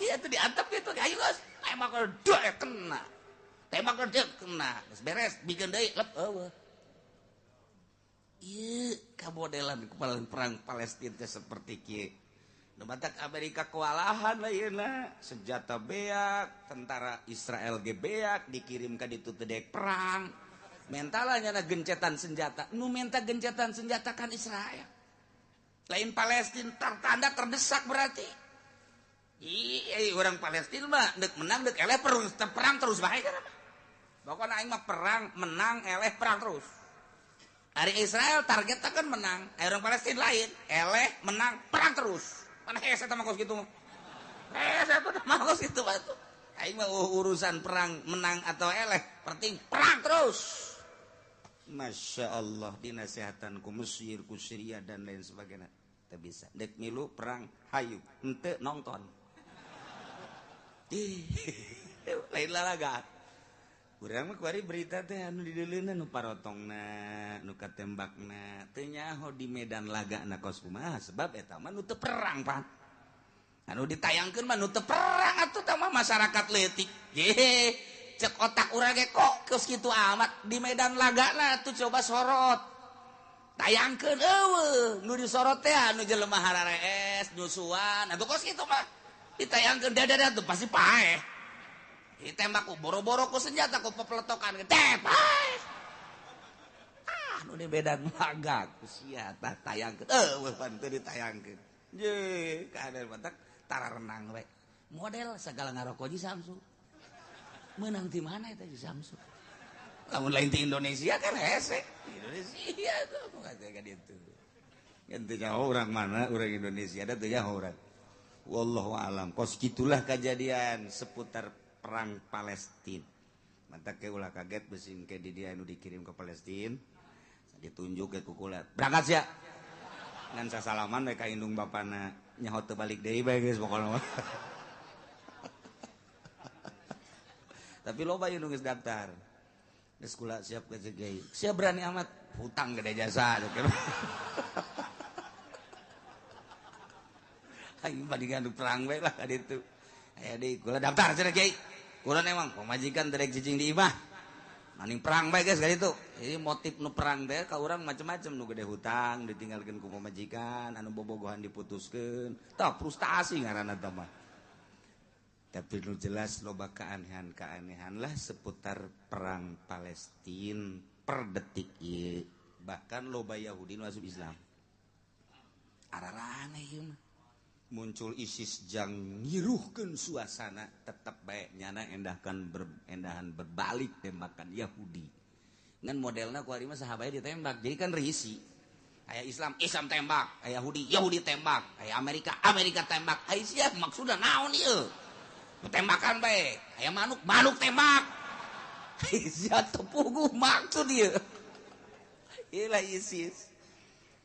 Iya tuh diantep gitu. Ayo geus, tembak dek kena. Tembak dek kena. Geus beres, bikin deui lep eueuh. Ieu kamodelan kepala perang Palestina teh seperti kieu. Nu matak Amerika kewalahan lah yeuna, senjata beak, tentara Israel ge beak dikirim ka ditu teu dek perang. Mentalnya na gencetan senjata, nu menta gencetan senjata kan Israel. Lain Palestina tertanda terdesak berarti. Ih, orang Palestina mah dek menang dek eleh perang terus bae kan. Pokokna aing mah perang menang eleh perang terus. Ari Israel targetnya kan menang, orang Palestina lain eleh menang perang terus. Mana hese mah kos kitu mah. Hese mah kos kitu batu. Aing mah urusan perang menang atau eleh, penting perang terus. Masya Allah dinasehatan ku Mesir, ku Syria dan lain sebagainya. Teu bisa. Dek milu perang hayu, henteu nonton. Ih, lain lalaga. Urang mah kuari berita teh anu dideuleuna nu parotongna, nu katembakna, teu nyaho di medan lagana kos kumaha sebab eta mah nu teu perang pan. Anu ditayangkeun mah nu teu perang atuh tah mah masyarakat leutik. Ye, cek otak urang ge kok geus kitu amat di medan lagana tuh coba sorot. Tayangkeun eueuh nu disorot teh anu jelema hararees, nyusuan, atuh kos kitu mah. Ditayangkeun dadah tuh pasti paeh. Ditembak ku boro-boro ku senjata ku pepeletokan teh paeh. Ah nu di medan laga ku sia tah tayangkeun eueuh pan teu ditayangkeun. Ye, kaadaan matak tara renang we. Model sagala ngaroko ji Samsu. Menang di mana eta ji Samsu? Lamun lain di Indonesia kan hese. Indonesia tuh kata ka ditu. Kan teu nyaho urang mana, urang Indonesia da teu nyaho urang. Wallahu alam. Kos kitulah kejadian seputar perang Palestina. Mantak ke ulah kaget besing ke di dia anu dikirim ke Palestina. Ditunjuk ke kukulat. Berangkat sia. Ngan sasalaman we ka indung bapana nyaho teu balik deui bae geus pokona mah. Tapi loba ieu nu geus daftar. Geus kula siap ke kiai. Sia berani amat hutang gede jasa. Aing bandingan perang we lah ka ditu. Aya deui kula daftar cenah kiai. Kula emang pamajikan derek cicing di imah. Maning perang bae geus ka ditu. Jadi motif nu perang teh ka urang macem-macem nu gede hutang ditinggalkeun ku pamajikan, anu bobogohan diputuskeun. Tah frustasi ngaranna teh mah. Tapi nu jelas loba keanehan-keanehan lah seputar perang Palestina per detik ieu. Bahkan loba Yahudi nu asup Islam. Araraneh ieu mah. Muncul ISIS jang ngiruhkeun suasana tetep bae nyana endahkan endahan berbalik tembakan Yahudi. Ngan modelna ku ari mah saha bae ditembak. Jadi kan risi. Aya Islam, Islam tembak, aya Yahudi, Yahudi tembak, aya Amerika, Amerika tembak. Aya sia maksudna naon ieu? Tembakan bae, aya manuk, manuk tembak. Sia teu puguh maksud ieu. Ieu lah ISIS.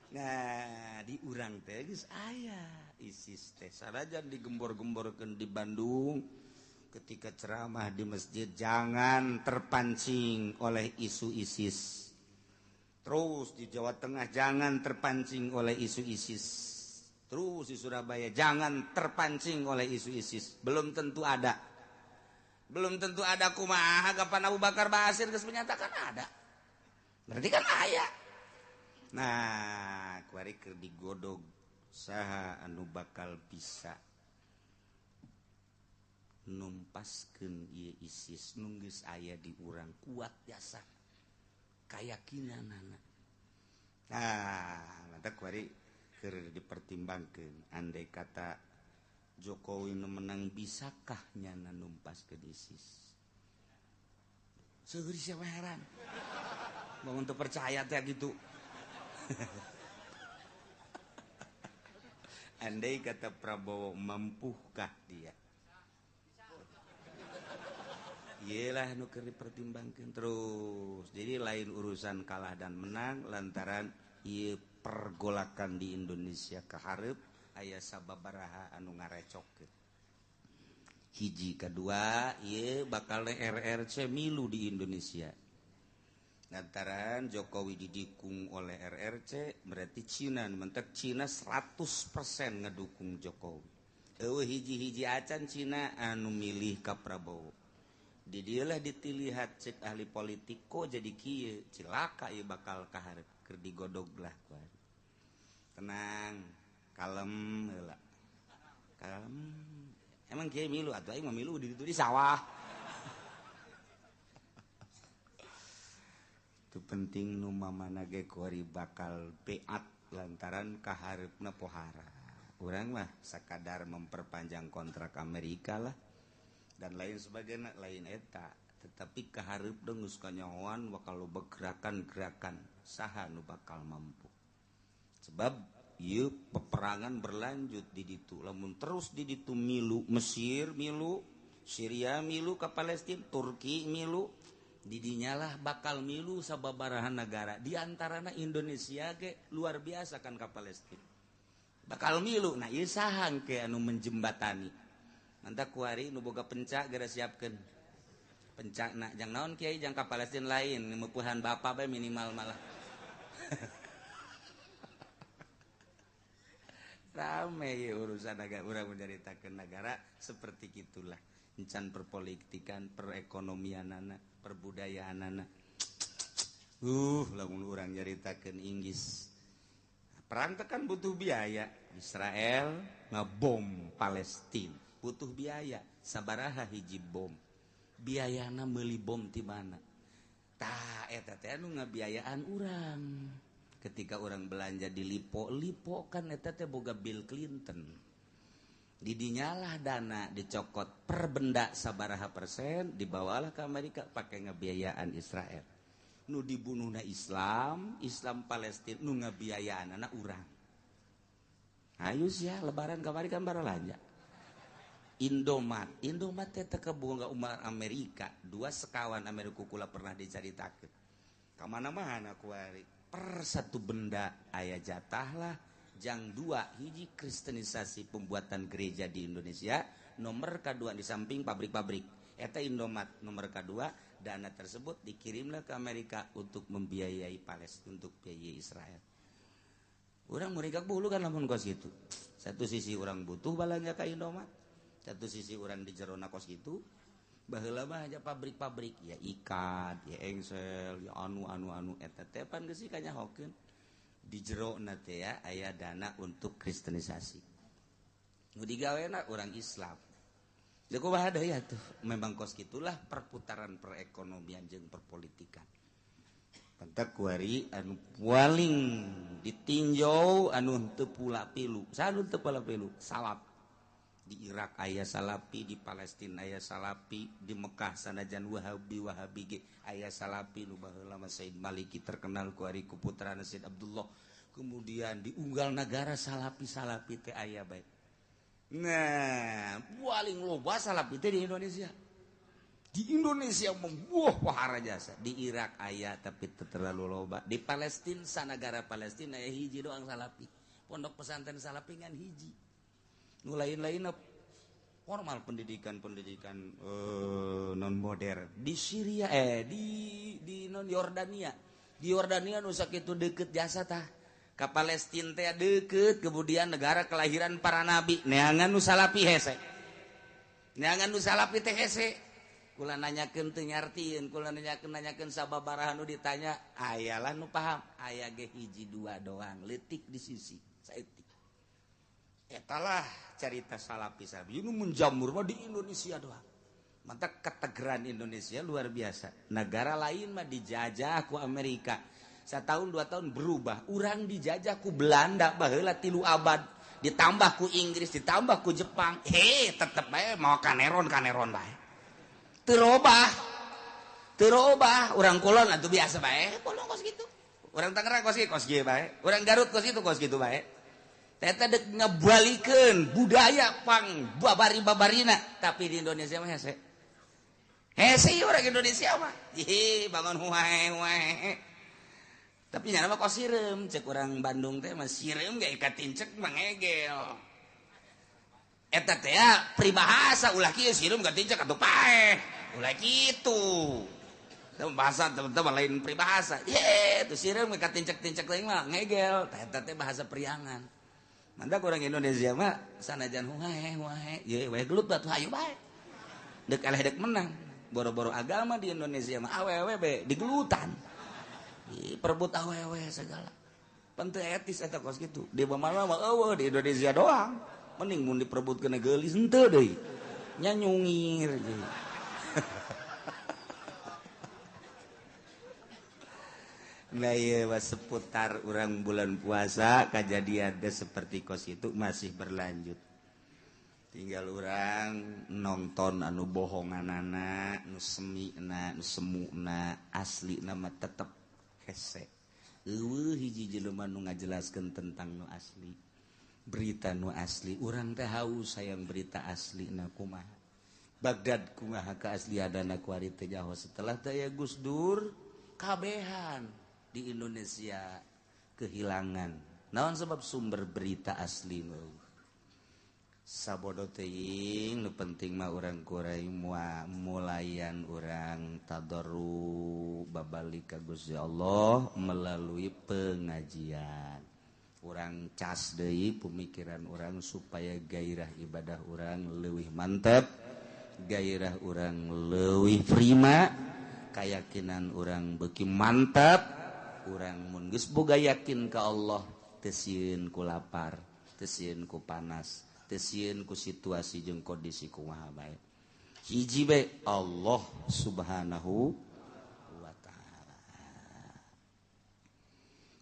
Nah, di urang teh geus aya ISIS teh sanajan digembor-gemborkeun di Bandung ketika ceramah di masjid jangan terpancing oleh isu ISIS. Terus di Jawa Tengah jangan terpancing oleh isu ISIS. Terus di Surabaya jangan terpancing oleh isu ISIS. Belum tentu ada. Belum tentu ada kumaha kapan Abu Bakar Basir geus menyatakan ada. Berarti kan aya. Nah, kuari keur digodog saha anu bakal bisa numpaskeun ieu ISIS nu geus aya di urang kuat jasa kayakinanana. Nah, mantap kuari keur dipertimbangkeun andai kata Jokowi nu menang bisakah nyana numpaskeun ISIS? Seueur siapa heran. Bangun teu percaya teh gitu. Andai kata Prabowo mampukah dia? Iyalah nu keur dipertimbangkeun terus. Jadi lain urusan kalah dan menang lantaran ieu pergolakan di Indonesia kahareup aya sababaraha anu ngarecokkeun. Hiji kedua ieu bakal RRC milu di Indonesia. Lantaran Jokowi didukung oleh RRC berarti Cina mentek Cina 100% ngedukung Jokowi. Eueuh hiji-hiji acan Cina anu milih ka Prabowo. Di dieulah ditilihat cek ahli politik kok jadi kieu, cilaka ieu bakal kaharep keur digodog lah kuari. Tenang, kalem heula. Kalem. Emang kieu milu atuh aing mah milu di ditu di sawah. Itu penting nu mamana ge kuari bakal beat lantaran kahareupna pohara. Urang mah sakadar memperpanjang kontrak Amerika lah dan lain sebagainya, lain eta. Tetapi kaharep dong geus kanyahoan bakal loba gerakan-gerakan saha nu bakal mampu. Sebab ieu peperangan berlanjut di ditu. Lamun terus di ditu milu Mesir milu, Syria milu ka Palestina, Turki milu, didinyalah bakal milu sababaraha negara. Di antarana Indonesia ge luar biasa kan ka Palestina. Bakal milu. Nah ieu saha ke anu menjembatani. Mantap kuari nu boga pencak geura siapkeun. Pencakna jang naon kiai jang ka Palestina lain, mepuhan bapak bae minimal malah. Rame ya urusan agak urang menceritakeun negara seperti gitulah. Encan perpolitikan, perekonomianana, perbudayaanana. Lamun urang nyaritakeun Inggris. Perang teh kan butuh biaya. Israel ngebom Palestina, butuh biaya. Sabaraha hiji bom. Biayana meuli bom ti mana? Tah eta teh anu ngabiayaan urang. Ketika orang belanja di Lipo, Lipo kan eta teh boga Bill Clinton. Didinyalah dana dicokot per benda sabaraha persen dibawalah ke Amerika pakai ngebiayaan Israel. Nu dibunuhna Islam, Islam Palestina nu ngebiayaan anak urang. Ayo sia lebaran kamari kan baralanja. Indomat, Indomat teh teu kaboga umat Amerika, dua sekawan Amerika kula pernah dicaritakeun. Ka mana-mana kuari per satu benda aya jatah lah. Jang dua hiji kristenisasi pembuatan gereja di Indonesia, nomor kedua di samping pabrik-pabrik. Eta Indomat nomor kedua, dana tersebut dikirimlah ke Amerika untuk membiayai Palestina, untuk biayai Israel. Urang murigak bulu kan lamun kos gitu. Satu sisi orang butuh balanja ka Indomat, satu sisi orang di jerona kos gitu. Baheula mah aja pabrik-pabrik, ya ikat, ya engsel, ya anu-anu-anu eta teh pan geus kanyahokeun. Di jerona teh ya aya dana untuk kristenisasi. Nu digawena urang Islam. Deuk kumaha deui atuh, memang kos kitulah perputaran perekonomian jeung perpolitikan. Pantak kuari anu paling ditinjau anu teu pula pilu. Saha nu teu pula pilu? Salaf. Di Irak aya Salafi, di Palestina aya Salafi, di Mekah sanajan Wahabi Wahabi ge aya Salafi nu baheula mah Said Maliki terkenal ku ari ku putrana Said Abdullah. Kemudian di unggal nagara Salafi Salafi teh aya bae. Nah, paling loba Salafi teh di Indonesia. Di Indonesia membuah wahara jasa. Di Irak aya tapi teu terlalu loba. Di Palestina sanagara Palestina aya hiji doang Salafi. Pondok pesantren Salafi ngan hiji. Nu lain-lain formal pendidikan-pendidikan non modern di Syria di non Yordania. Di Yordania nu sakitu deukeut jasa tah. Ka Palestina teh deukeut, kemudian negara kelahiran para nabi. Neangan nu Salafi hese. Neangan nu Salafi teh hese. Kula nanyakeun teu nyartieun, kula nanyakeun sababaraha nu ditanya, ayalah nu paham, aya ge hiji dua doang, leutik di sisi saeutik. Etalah cerita Salafi Salafi nu menjamur mah di Indonesia doang. Mantap ketegeran Indonesia luar biasa. Negara lain mah dijajah ku Amerika. Setahun dua tahun berubah. Urang dijajah ku Belanda baheula 3 abad. Ditambah ku Inggris, ditambah ku Jepang. Hei, tetep bae mau kaneron bae. Teu robah. Teu robah. Urang kulon atuh biasa bae, kulon kos kitu. Urang Tangerang kos kieu, kos kieu bae. Urang Garut kos kitu, kos kitu bae. Teta dek ngebalikeun budaya pang babari-babarina, tapi di Indonesia mah hese. Hese orang Indonesia mah. Ih, bangun huae huae. Tapi nyana mah kos sireum, cek orang Bandung teh mah sireum ge katincek mangegel. Eta teh peribahasa ulah kieu sireum katincek atuh paeh. Ulah kitu. Teu bahasa teman-teman lain peribahasa. Ye, tuh sireum katincek-tincek lain mah ngegel. Eta teh bahasa priangan. Mantak orang Indonesia mah sanajan wae wae ye wae gelut batu hayu bae. Dek eleh dek menang. Boro-boro agama di Indonesia mah awewe be digelutan. Perebut awewe segala. Penting etis eta kos kitu. Di mana mah eueuh di Indonesia doang. Mending mun diperebutkeun geulis henteu deui. Nya nyungir deui. Nah iya, seputar orang bulan puasa kejadian seperti kos itu masih berlanjut. Tinggal orang nonton anu bohonganana, nu semina, nu semuna, asli nama tetep hese. Eueuh hiji jelema nu ngajelaskeun tentang nu asli. Berita nu asli, urang teh haus hayang berita asli na kumaha. Baghdad kumaha keaslianana kuari teh nyaho setelah teh aya Gus Dur kabehan di Indonesia kehilangan. Naon sebab sumber berita asli nu sabodo teuing nu penting mah urang kurai mulayan urang tadarru babalik ka Gusti Allah melalui pengajian. Urang cas deui pemikiran urang supaya gairah ibadah urang leuwih mantep, gairah urang leuwih prima, keyakinan urang beuki mantap. Urang mun geus boga yakin ka Allah teu sieun ku lapar, teu sieun ku panas, teu sieun ku situasi jeung kondisi kumaha bae. Hiji bae Allah Subhanahu wa taala.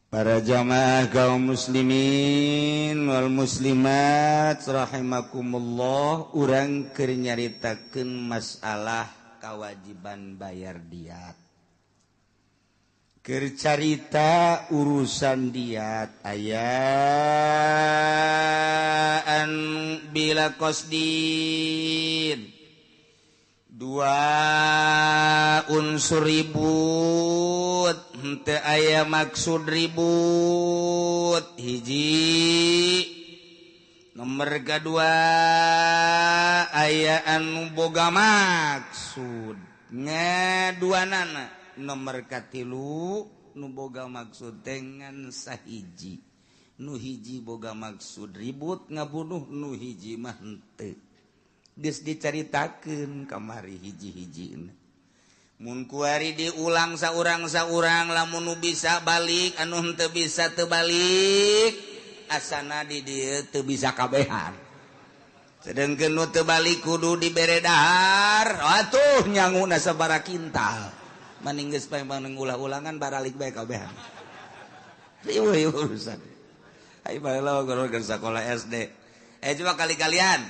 Para jamaah kaum muslimin wal muslimat rahimakumullah, urang keur nyaritakeun masalah kewajiban bayar diat. Keur carita urusan diat ayaan bila qasdin dua unsur ribut henteu aya maksud ribut hiji nomor kedua aya anu boga maksud ngaduanana nomor katilu nu boga maksud dengan sahiji nu hiji boga maksud ribut ngabunuh nu hiji mah henteu geus dicaritakeun kamari hiji-hijina mun kuari diulang saurang-saurang lamun nu bisa balik anu henteu bisa teu balik asana di dieu teu bisa kabehan sedengkeun nu teu balik kudu dibere dahar atuh nyanguna sabaraha kintal maning geus paeng ulah-ulangan baralik bae kabehan. Riweuh urusan. Ayo bae guru keur sakola SD. Coba kali-kalian.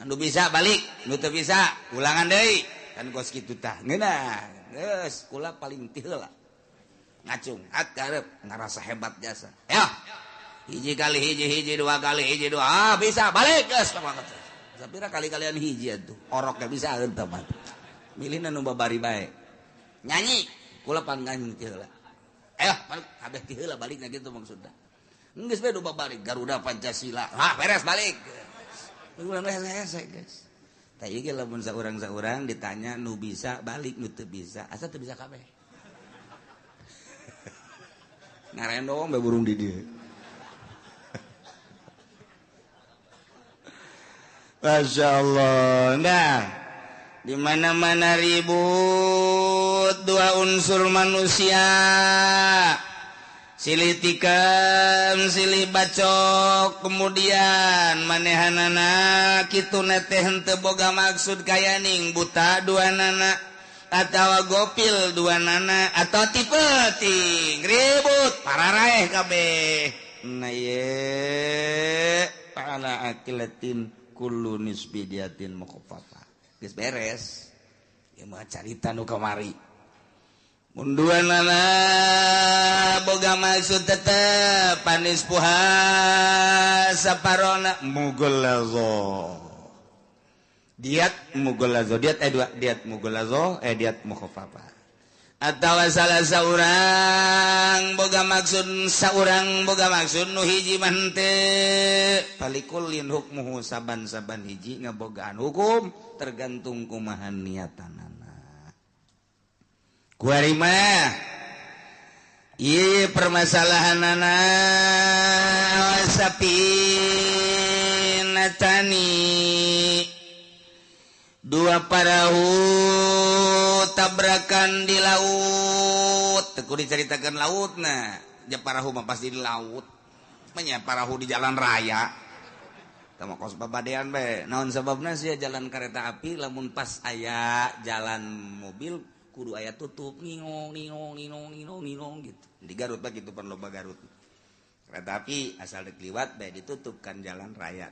Anu bisa balik, nu teu bisa ulangan deui. Kan kos kitu tah. Ngeunah. Geus kula paling ti heula. Ngacung, at karep ngarasa hebat jasa. Ya. Hiji kali hiji hiji dua kali hiji dua. Ah bisa balik geus banget. Sapira kali-kalian hiji atuh. Orok ge bisa henteu mah. Milihna nu babari bae. Nyanyi kula pan nyanyi ti heula. Kabeh ti heula balikna kitu maksudna. Geus bae du babari Garuda Pancasila. Ha beres balik. Ulang hese guys. Tah ieu ge lamun saurang-saurang ditanya nu bisa balik nu teu bisa, asa teu bisa kabeh. Ngarendong bae burung di dieu. Masyaallah. Nah, di mana-mana ribut dua unsur manusia, silih tikam, silih bacok, kemudian manehanana kitu teh henteu boga maksud kayaning buta dua nana atawa gopil dua nana atau tipe ting ribut pararaeh kabeh. Nah ye ala akilatin kullu nisbidiatin mukhaffafa. Geus beres. Ieu mah carita nu kamari. Mun duanana boga maksud tetep panis puha saparona mughallazo. Diat mughallazo, diat dua, diat mughallazo, diat mukhaffafa. Atawa salah saurang boga maksud saurang boga maksud nu hiji mah henteu. Palikullin hukmuhu saban-saban hiji ngabogaan hukum tergantung kumaha niatanana. Kuari mah Ieu permasalahanana sapinatani dua parahu tabrakan di laut. Teu kudu dicaritakeun lautna, ja parahu mah pasti di laut. Manya parahu di jalan raya. Tah mah kos babadean bae. Naon sababna sia jalan kereta api lamun pas aya jalan mobil kudu aya tutup ngingong ngingong ngingong ngingong ngingong gitu. Di Garut mah kitu pan loba Garut. Kereta api asal dek liwat bae ditutup kan jalan raya.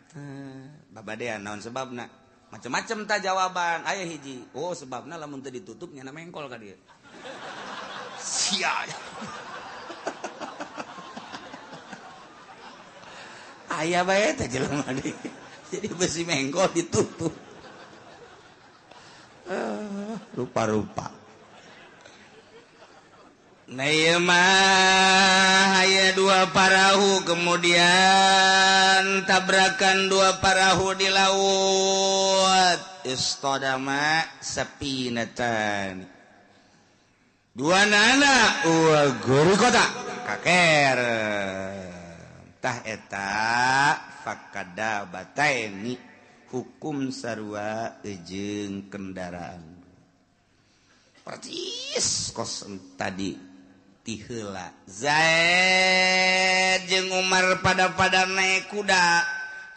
Babadean naon sebabna? Macem-macem ta jawaban. Aya hiji. Oh sebabna lamun teu ditutup nyana mengkol ka dieu. Sia. Aya bae teh jelema deui. Jadi besi mengkol ditutup. Rupa-rupa. Nah ieu mah aya dua parahu kemudian tabrakan dua parahu di laut. Istadama sapinatan. Dua nana wa guru kota kaker. Tah eta fakada bataini hukum sarua jeung kendaraan. Percis kos tadi tiheula Zaid jeung Umar pada-pada naik kuda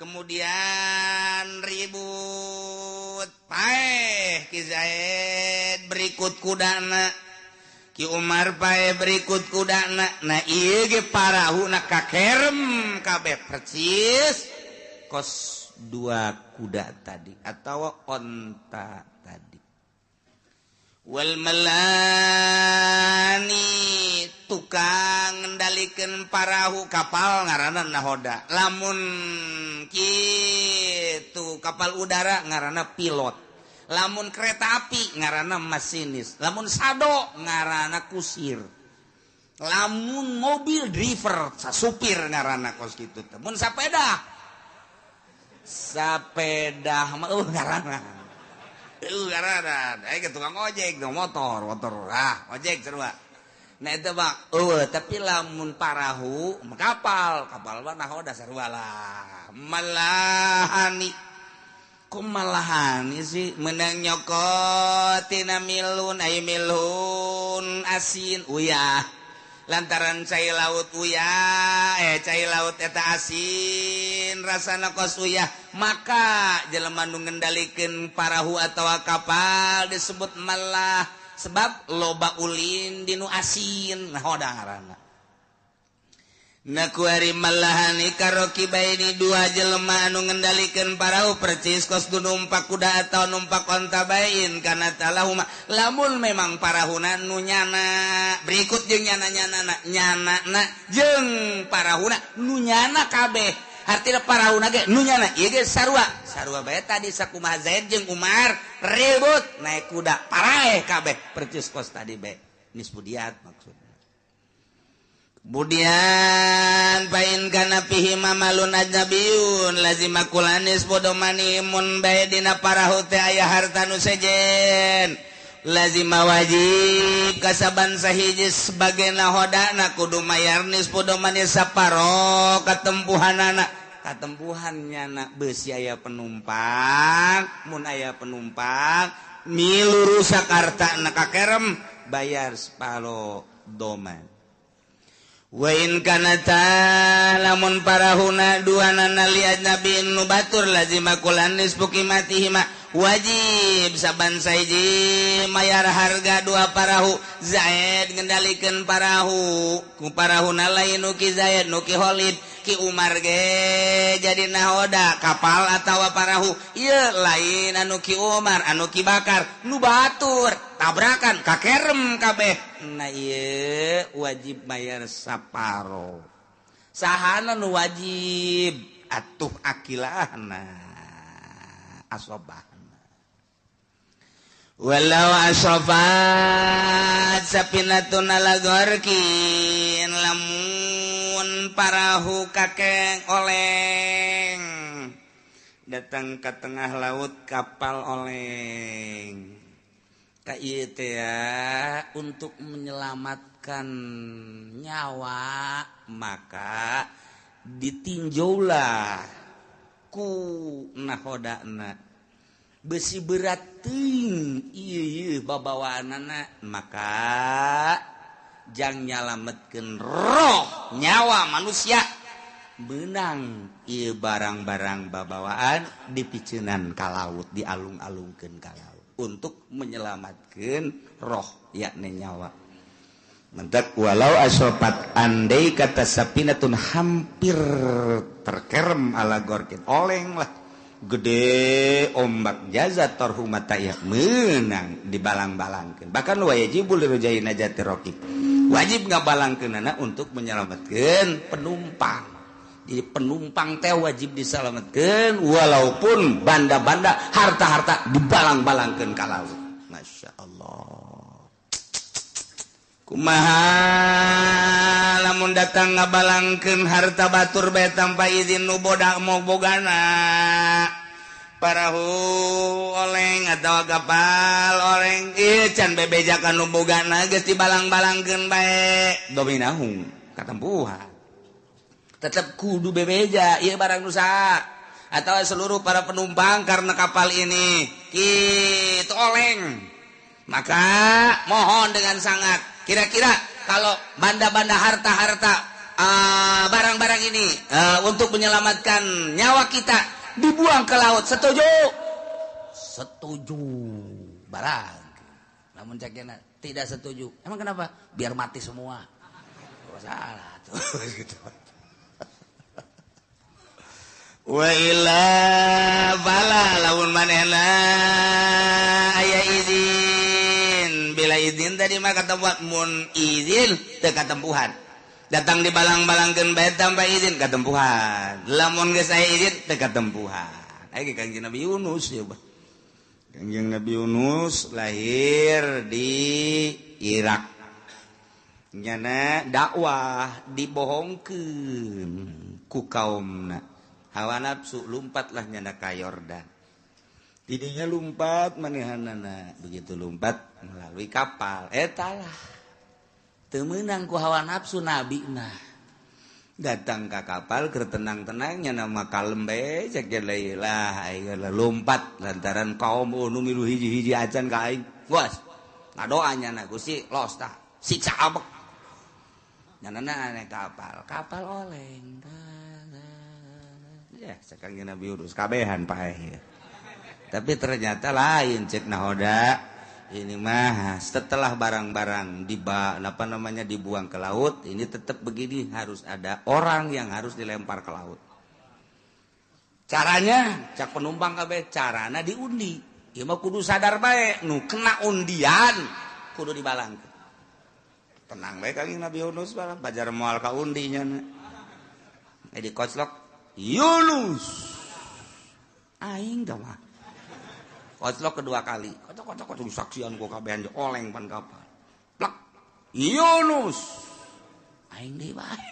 kemudian ribut paeh Ki Zaid berikut kudana Ki Umar paeh berikut kudana. Nah ieu ge parahuna kakerem kabeh percis kos dua kuda tadi atau onta tadi. Wal melani tukang ngendalikeun parahu kapal ngaranna nahoda. Lamun kitu kapal udara ngaranna pilot. Lamun kereta api ngaranna masinis. Lamun sado ngaranna kusir. Lamun mobil driver supir ngaranna kos kitu teh. Mun sapeda sapeda mah eueuh ngaranna. Ngaranna aya tukang ojek motor motor ah ojek sarua. Nah eta mah eueuh tapi lamun parahu kapal kapal mah nahoda sarua lah. Malahani kumalahani sih menang nyokot tina milun ay milun asin uyah lantaran cai laut uyah cai laut eta asin rasana kos uyah maka jelema nu ngendalikeun parahu atawa kapal disebut malah sebab loba ulin dinu asin nahoda ngaranna. Nah kuari malahani karoki baini dua jelema anu ngendalikeun parahu percis kos du numpak kuda atau numpak onta bain kana talahuma lamun memang parahuna nu nyana berikut jeung nyana-nyanana nyanana jeung parahuna nu nyana kabeh hartina parahuna ge nu nyana ieu ge sarua sarua bae tadi sakumaha Zaid jeung Umar ribut naik kuda paraeh kabeh percis kos tadi bae nisfu diat maksud. Kemudian pain kana fihi mamalun ajnabiyun lazima kulanis podomani mun bae dina parahu teh aya harta nu sejen lazima wajib kasaban sahiji sebagai nahodana kudu mayar nisfu domani saparo katempuhanana katempuhan nyana beusi aya penumpang mun aya penumpang milu rusak hartana kakerem bayar separo doman. Wa in kanata lamun parahuna duanana li ajnabiin nu batur lazima kulan nisfu qimatihima wajib saban sahiji mayar harga dua parahu. Zaid ngendalikeun parahu ku parahuna lain nu ki Zaid nu ki Khalid Ki Umar ge jadi nahoda kapal atawa parahu ieu lain anu Ki Umar anu Ki Bakar nu batur tabrakan kakerem kabeh. Nah ieu wajib bayar saparo sahana nu wajib atuh akilahna asobahna walau asofat sapinatun ala gorkin lamun parahu kakeng oleng datang ke tengah laut kapal oleng Ka ieu teh untuk menyelamatkan nyawa maka ditinjaulah ku nahodana besi berat teuing ieu babawaanana maka jang nyalametkeun roh nyawa manusia benang ieu barang-barang babawaan dipiceunan ka laut, dialung-alungkeun ka laut untuk menyelamatkan roh yakni nyawa. Mentak walau asopat andai kata sapinatun hampir terkerem ala gorkin oleng lah gede ombak jazat torhumata ya menang dibalang-balangkeun. Bahkan wajibul lirujai najati rokib, wajib ngabalangkeunana untuk menyelamatkan penumpang. Jadi penumpang teh wajib diselamatkan walaupun banda-banda harta-harta dibalang-balangkeun ka laut. Masya Allah. Kumaha lamun datang ngabalangkeun harta batur bae tanpa izin nu bodak mau bogana parahu oleng atau kapal oleng ieu can bebejakan nu bogana geus dibalang-balangkeun bae dominahu katempuhan. Tetap kudu bebeja ieu barang nusa atau seluruh para penumpang karena kapal ini kitu oleng maka mohon dengan sangat kira-kira kalau banda-banda harta-harta barang-barang ini untuk menyelamatkan nyawa kita dibuang ke laut, setuju? Setuju barang. Namun cakena tidak setuju. Emang kenapa? Biar mati semua. Oh, salah tuh gitu. Wa illa bala lamun manehna aya izin, bila izin tadi mah katempuhan, mun izin teu katempuhan. Datang dibalang-balangkeun bae tanpa izin katempuhan. Lamun geus aya izin teu katempuhan. Aya Kangjeng Nabi Yunus ya bah. Kangjeng Nabi Yunus lahir di Irak. Nyana dakwah dibohongkeun ku kaumna. Hawa nafsu lompatlah nyana ka Yordan. Tidinya lompat manehanana, begitu lompat melalui kapal eta lah. Teu meunang ku hawa nafsu nabi nah. Datang ka kapal keur tenang-tenang nyana mah kalem bae cek deui lah aing lompat lantaran kaum nu milu hiji-hiji acan ka aing. Guas. Ngadoa nyana Gusti los tah siksa abek. Nyana naik kapal, kapal oleng. Ya, sekarang Nabi Yunus kabehan paeh. Tapi ternyata lain cek nahoda. Ini mah setelah barang-barang dibuang ke laut, ini tetap begini, harus ada orang yang harus dilempar ke laut. Caranya cak penumpang kabeh carana diundi. Ieu mah kudu sadar bae, nu kena undian kudu dibalangkeun. Tenang bae Kangjeng Nabi Yunus balah bajar moal ka undi nya. Di koclok Yunus aing dah mah koclok kedua kali kocok kocok saksian ku kabehan oleng pan kapal plak Yunus aing deui bae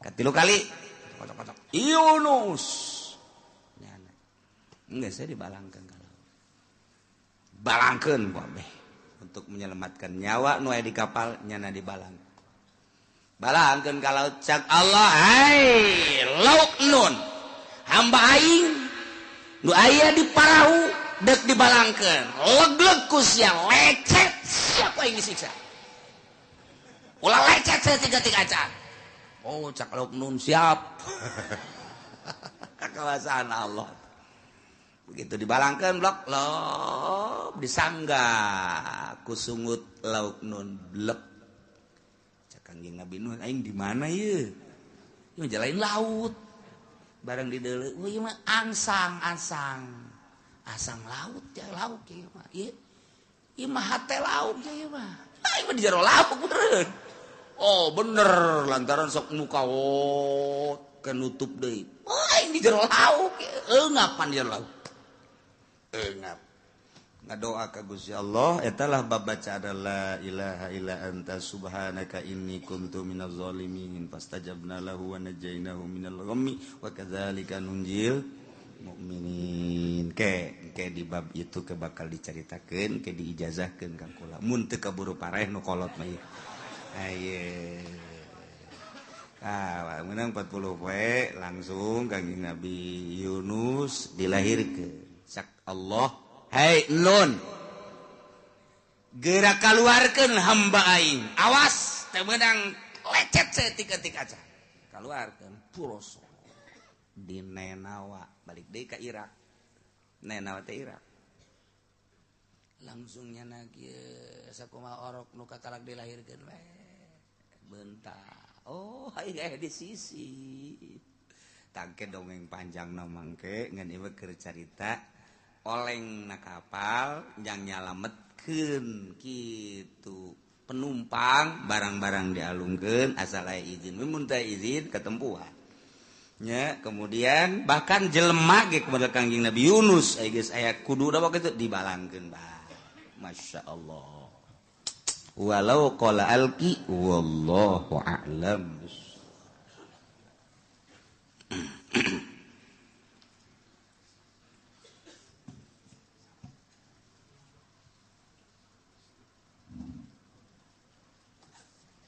katilu kali kocok kocok Yunus nyana geus saya dibalangkeun kalau balangkeun kabeh untuk menyelamatkan nyawa nu aya di kapal nyana dibalang balangkeun ka laut cak Allah hai lauk nun hamba aing nu aya di parahu dek dibalangkeun leg-leg ku sia lecet siapa aing disiksa ulah lecet saeutik-eutik acan oh cak lauk nun siap kekuasaan Allah begitu dibalangkeun blok lob disangga ku sungut lauk nun blek Kangjeng Nabi Nuh aing di mana ieu? Ieu jalain laut. Barang di deuleu, oh ieu mah angsang, asang. Asang laut ya laut ieu mah. Ieu ieu mah hate laut ya ieu mah. Aing mah di jero laut bener. Oh bener lantaran sok muka wot kenutup deui. Oh aing di jero laut. Eungapan di jero laut. Eungap. Ngadoa ka Gusti Allah eta lah babaca adalah ilaha illa anta subhanaka inni kuntu minaz zalimin fastajabna lahu wa najainahu minal ghammi wa kadzalika nunjil Mukminin. Ke ke di bab itu ke bakal diceritakeun, ke diijazahkeun ka kula mun teu kaburu pareh nu kolot mah ieu. Aye. Ah, menang 40 poe langsung Kangjeng Nabi Yunus dilahirkeun. Cak Allah, "Hei Nun, geura kaluarkeun hamba aing. Awas teu meunang lecet saeutik-eutik aja." Kaluarkeun puroso di Nenawa, balik deui ka Irak. Nenawa teh Irak. Langsung nyana kieu sakumaha orok nu katalak dilahirkeun we. Bentar. Oh, aing aya di sisi. Tangke dongeng panjang na mangke ngan ieu keur carita oleng na kapal yang nyalametkeun kitu penumpang, barang-barang dialungkeun asal aya izin, mun teu izin ketempuhan nya. Kemudian bahkan jelema ge kepada Kangjeng Nabi Yunus aya geus aya kudu da waktu itu dibalangkeun bah. Masya Allah. Walau qala alqi, wallahu a'lam.